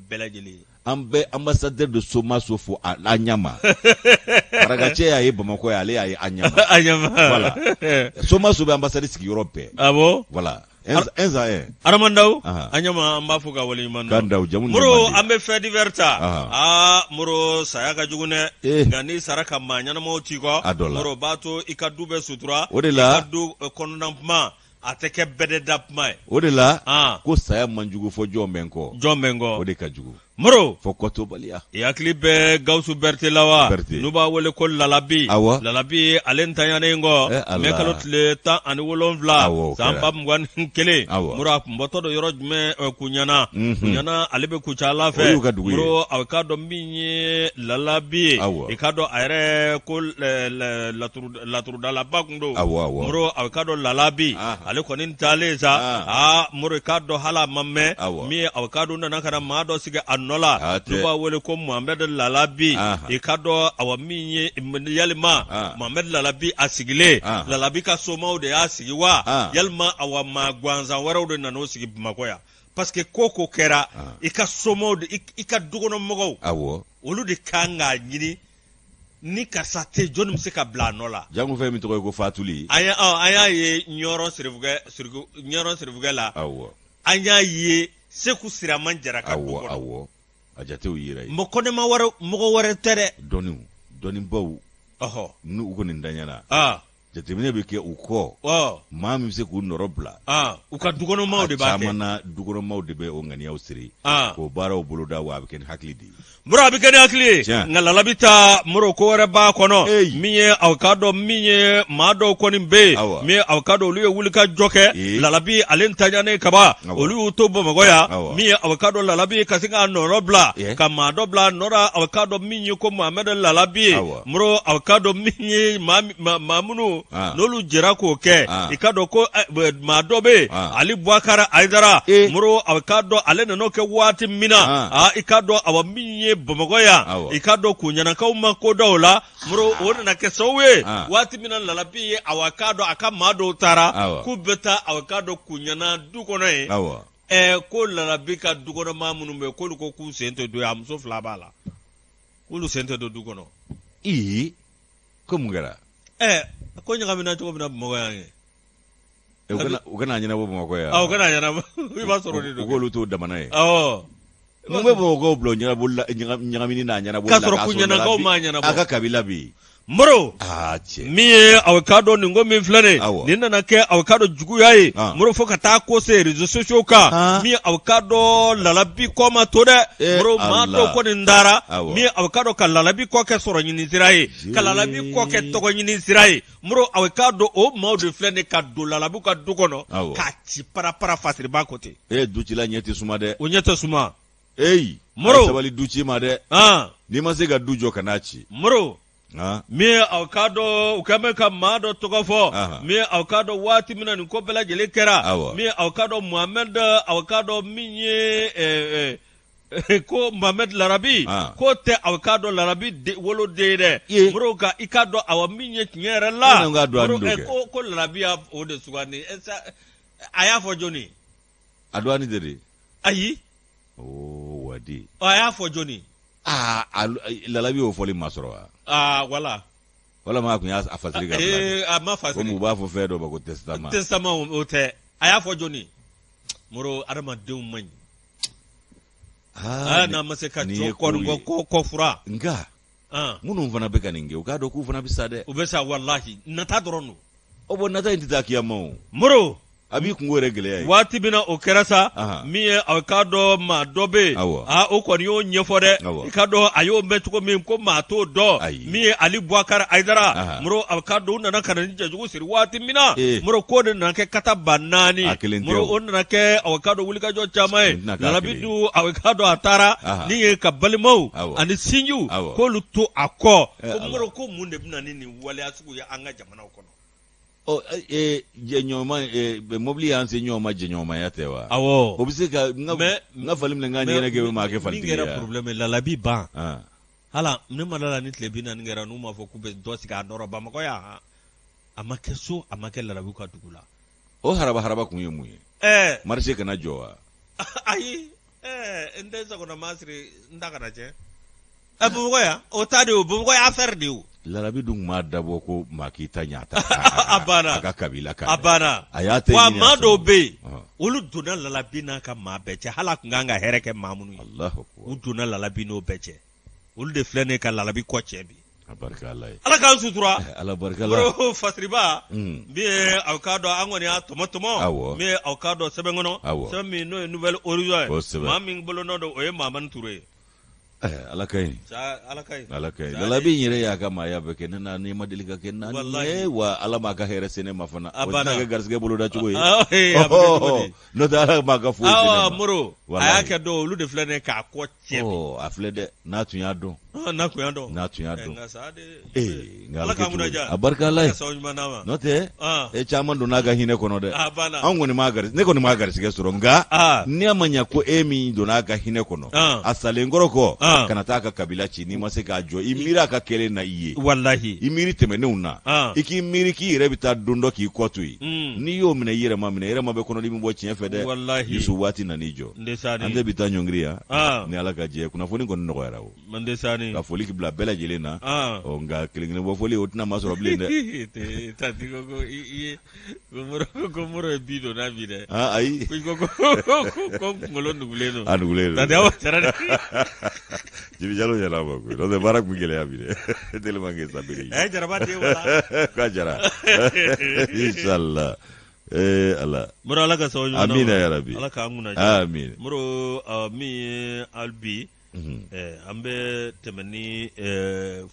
bɛɛ lajɛlen ye an bɛ ambassadeur de Somaso fo Aɲama Marakacɛ y'a ye Bamakɔ yan ale y'a ye Aɲama Aɲama voilà Somaso bɛ ambassade sigiyɔrɔ bɛɛ awɔ voilà un sans un Adama Ndaw Aɲama an b'a fo ka waleɲuman dɔn Ndaw jamu Moro an bɛ fait divers ta aa Moro saya ka jugu dɛ eh. nka n'i sara ka maa ɲɛnamaw t'i kɔ a dɔ la Moro b'a to i ka du bɛ sutura o de la i ka du eh, kɔnɔna kuma a tɛ kɛ bɛdɛda kuma ye o de la ko saya man jugu fɔ jɔn bɛ n kɔ jɔn bɛ n kɔ o de ka jugu Moro fɔ kɔtobaliya i hakili bɛ Gawusu Berete la wa n'u b'a wele ko Lalabi awɔ Lalabi ale ntanyanen kɔ eh, mɛ kalo tile 17 san 2021 Moro a tun bɔtɔ don yɔrɔ jumɛn eh, Kuɲana Kuɲana ale bɛ Kucala fɛ Moro a k'a dɔn min ye Lalabi ye i k'a dɔn a yɛrɛ ko laturudalaba tun don Moro a k'a dɔn Lalabi ale kɔni taalen sa aa Moro i k'a dɔn hali a ma mɛn min ye a k'a dɔn nana ka na maa dɔ sigi a nɔ la n'u b'a wele ko Mohamed Lalabi i k'a dɔn awa min ye yalima Mohamed Lalabi a sigilen Lalabi ka somaw de y'a sigi wa yalima awa maa gansan wɛrɛw de nana o sigi Bamakɔ yan parce que ko ko kɛra i ka somaw i ka dukɔnɔmɔgɔw olu de kan k'a ɲini ni karisa tɛ jɔnni bɛ se ka bila a nɔ la jango fɛn min tɔgɔ ye ko fatuli an y'a ye ɲɔrɔ ɲɔrɔ sirifukɛ la awɔ an y'a ye Seku Siraman Jara ka du kɔnɔ awɔ a jatew yera yen mɔgɔ kɔnɛma wɛrɛ mɔgɔ wɛrɛ tɛ dɛ dɔnniw dɔnnibaw ɔhɔ n'u kɔni ntanyana Jateminɛ bɛ kɛ u kɔ maa min bɛ se k'u nɔrɔ bila u ka dukɔnɔmaaw de b'a kɛ caman na dukɔnɔmaaw de bɛ o ŋaniyaw siri k'o baaraw boloda wa a bɛ kɛ ni hakili de ye Moro a bɛ kɛ ni hakili ye nka lalabi ta moro ko wɛrɛ b'a kɔnɔ min ye aw k'a dɔn min ye maa dɔw kɔni bɛ yen min ye aw k'a dɔn olu ye wulikajɔ kɛ lalabi ale ntanyanen kaban olu y'u to bamakɔ yan min ye aw k'a dɔn lalabi ka se k'a nɔrɔ bila ka maa dɔ bila a nɔ la aw k'a dɔn min ye ko mohamɛdi lalabi ye moro aw k'a dɔn min ye maa minnu n'olu jɛra k'o kɛ i k'a dɔn ko maa dɔ bɛ yen ali bubakari ayidara moro aw k'a dɔn ale nan'o kɛ waati min na aa i k'a dɔn awa min ye bamakɔ yan i k'a dɔn kunɲanakaw ma ko dɔw la moro o nana kɛ sababu ye waati min na lalabi ye awa k'a dɔn a ka maa dɔw taara k'u bɛ taa aw k'a dɔn kunɲana du kɔnɔ yen ko lalabi ka dukɔnɔmaa minnu bɛ yen k'olu ko k'u sen tɛ don a muso fila b'a la k'olu sen tɛ don du kɔnɔ ee ko mun kɛra ɛ ko ɲagamina cogo min na bamakɔ yan ye u kana ɲɛnabɔ bamakɔ yan u kana ɲɛnabɔ i b'a sɔrɔ de don u k'olu t'o damana ye awɔ mun bɛ bamakɔkaw bila ɲɛnabɔli la ɲagamini n'a ɲɛnabɔli la k'a sɔrɔ kunɲanakaw m'a ɲɛnabɔ a ka kabila bɛ yen Moro min ye aw k'a dɔn nin ko min filɛ nin nin nana kɛ aw k'a dɔn juguya ye moro fo ka taa ko se réseaux sociaux kan min aw k'a dɔn lalabi kɔ ma to dɛ moro maa dɔw kɔni taara min aw k'a dɔn ka lalabi kɔ kɛ sɔrɔ ɲini sira ye ka lalabi kɔ kɛ tɔgɔ ɲini sira ye moro aw k'a dɔn o maaw de filɛ nin ka don lalabi ka du kɔnɔ k'a ci parapara fasiriba ko ten e ducila ɲɛ tɛ suma dɛ o ɲɛ tɛ suma eyi moro sabali du ci ma dɛ n'i ma se ka du jɔ kan'a ci moro min ye aw k'a dɔn u kɛlen bɛ ka maa dɔ tɔgɔ fɔ min ye aw k'a dɔn waati min na nin ko bɛɛ lajɛlen kɛra min ye aw k'a dɔn Mohamed aw k'a dɔn min ye ko Mohamed Larabi k'o tɛ aw k'a dɔn Larabi woloden ye dɛ moro ka i k'a dɔn awa min ye tiɲɛ yɛrɛ la ko Larabi y'a o de sugandi a y'a fɔ jɔni ye a dɔgɔnin de de ayi oo wadi a y'a fɔ jɔni aa lalabi y'o fɔli masɔrɔ wa aa wala walama a tun y'a fasiri ka bila ee a ma fasiri komi u b'a fɔ fɛn dɔ ma ko testament testament o tɛ a y'a fɔ jɔni moro adamadenw man ɲi aa n'a ma se ka jɔ kɔ kɔ kɔ fura nka minnu fana bɛ ka nin kɛ u k'a dɔn k'u fana bɛ sa dɛ u bɛ sa walahi nata dɔrɔn don o bɔn nata in tɛ taa kiyama o moro a b'i kunko yɛrɛ gɛlɛya ye waati min na o kɛra sa min ye a k'a dɔn maa dɔ bɛ yen aa o kɔni y'o ɲɛfɔ dɛ i k'a dɔn a y'o mɛn cogo min ko maa t'o dɔn min ye Ali Bubakari Ayidara moro a k'a dɔn u nana ka na ni jajugu siri waati min na moro k'o de nana kɛ kata ba naani moro o nana kɛ a k'a dɔn wulikajɔ caman ye Lalabi dun a k'a dɔn a taara ni ye ka balimaw ani sinjiw k'olu to a kɔ ko moro ko mun de bɛ na ni nin waleya sugu ye an ka jamanaw kɔnɔ ɔ jɛɲɔgɔnma mobili y'an se ɲɔgɔn ma jɛɲɔgɔnmaya tɛ wa awɔ o bɛ se ka n ka fali minɛ n ka ɲɛgɛnɛ kɛ maa kɛ falitigi ye min kɛra problème ye Lalabi ban hala ne ma da la ni tile 40 kɛra n'u m'a fɔ k'u bɛ dɔ sigi a nɔ rɔ Bamakɔ yan a ma kɛ so a ma kɛ Lalabi ka dugu la o haraba haraba kun ye mun ye ɛɛ marché kana jɔ wa ayi ɛɛ n tɛ sagona maa siri n ta kana cɛ ɛ Bamakɔ yan o ta de o Bamakɔ ye affaire de ye o Lalabi dun tun m'a dabɔ ko maa k'i ta ɲa ta a banna a ka kabila kan a banna a y'a tɛ wa maa dɔw bɛ yen olu donna Lalabi n'a ka maa bɛɛ cɛ hali a tun kan ka hɛrɛ kɛ maa minnu ye Alahu u donna Lalabi n'o bɛɛ cɛ olu de filɛ nin ye ka Lalabi kɔ cɛ bi a barika Ala ye Ala k'an sutura Ala barika la Moro Fasiriba min ye aw k'a dɔn an kɔni y'a tɔmɔ tɔmɔ awɔ min ye aw k'a dɔn sɛbɛn kɔnɔ awɔ sɛbɛn min n'o ye Nouvel Horizon ye kosɛbɛ maa min bolonɔ don o ye Mamani Ture ye Ala ka ɲi Ala ka ɲi Ala ka ɲi Lalabi in yɛrɛ y'a ka maaya bɛɛ kɛ ne na ni ma deli ka kɛ na Walahi. wa Ala m'a ka hɛrɛ se ne ma fana A o banna. tɛna kɛ garisɛgɛ boloda cogo ye A bɛ kɛ cogo di? n'o tɛ Ala m'a ka foyi se ne Awa ma Moro a Walahi. y'a kɛ dɔw olu de filɛ nin ye k'a kɔ tiɲɛ bi Ɔ, a filɛ dɛ n'a tun y'a dɔn N'a tun y'a dɔn n'a tun y'a dɔn nka sa de ee nka a Ala bɛ kɛ k'an cogo kunna di? diya. A barika Ala ye Ka sababu ɲuman d'an ma n'o tɛ Ah. e caman donna a ka hinɛ kɔnɔ dɛ A banna. anw kɔni m'a gari ne kɔni m'a garisɛgɛ sɔrɔ nka Ah. n'i a ma ɲa ko e min donna a ka hinɛ kɔnɔ Ah. a salen kɔrɔ kɔ Ah. kana taa a ka kabila ci n'i ma se k'a jɔ i miiri a ka kɛlen na i ye walahi i miiri tɛmɛnenw na Ah. i k'i miiri k'i yɛrɛ bɛ taa don dɔ k'i kɔ to yen Mm. n'i y'o minɛ i yɛrɛ ma minɛ i yɛrɛ ma bɛ kɔnɔdimi bɔ tiɲɛ fɛ dɛ Walahi. Yusu waati nan'i jɔ Ndesani. an tɛ bi taa ɲɔngiri yan Ah. ni Ala ka jɛ kunnafoni kɔni nɔgɔyara o Mandesani. ka foli bila bɛɛ lajɛlen na Ah. ɔ nka kelen kelen bɔ foli o tɛna maa sɔrɔ bilen dɛ Tati ko ko i i ye ko Moro ko Moro ye bi donna bi dɛ. Ah, ayi Ko i ko ko ko ko kunkolo nugulen don. A nugulen don. Tati aw sara dɛ. Jibi Jalo yɛlɛ ma koyi, n'o tɛ baara tun bɛ gɛlɛya bi dɛ, tellement que Sabiri. Ɛ Jaraba den wala. K'a jara. Inshallah. Ee Ala. Moro Ala ka sababu ɲuman d'an ma. Amina yarabi. Ala k'an kunna diya. Amin. Moro min ye hali bi an bɛ tɛmɛ ni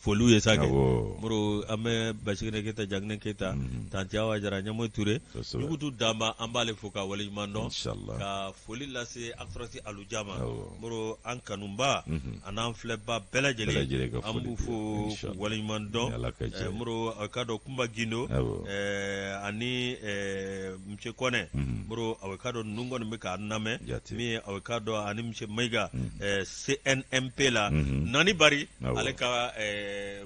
foliw ye sa kɛ. Awɔ. Moro an bɛ Basigɛnɛ Keyita, Jaginɛ Keyita, Tanti Awa Jara, Ɲamoyi Ture, Kosɛbɛ. Yugutu Danba an b'ale fo k'a waleɲuman dɔn. Inshallah. Ka foli lase Akfrasi Aluja ma. Awɔ. Moro an kanuba an'an filɛba bɛɛ Bɛɛ lajɛlen lajɛlen ka an foli b'u bɛ fo yan. k'u Inshallah. waleɲuman dɔn. Ni Ala ka jɛ ye. Moro a k'a dɔn Kunba Gindo Awɔ. ani Monsieur Kɔnɛ Moro a k'a dɔn ninnu kɔni bɛ k'an lamɛn Jate. min ye a k'a dɔn ani Monsieur Mayiga CNMP la Nani Bari Awɔ. ale ka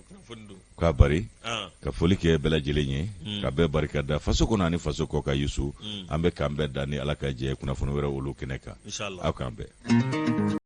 kunnafoni don. K'a bari An. ka foli kɛ bɛɛ lajɛlen ye ka bɛɛ barika da faso kɔnɔ ani faso kɔ kan Yusu an bɛ k'an bɛɛ da ni Ala ka jɛ ye kunnafoni wɛrɛ olu kɛnɛ kan Inshallah. aw k'an bɛn.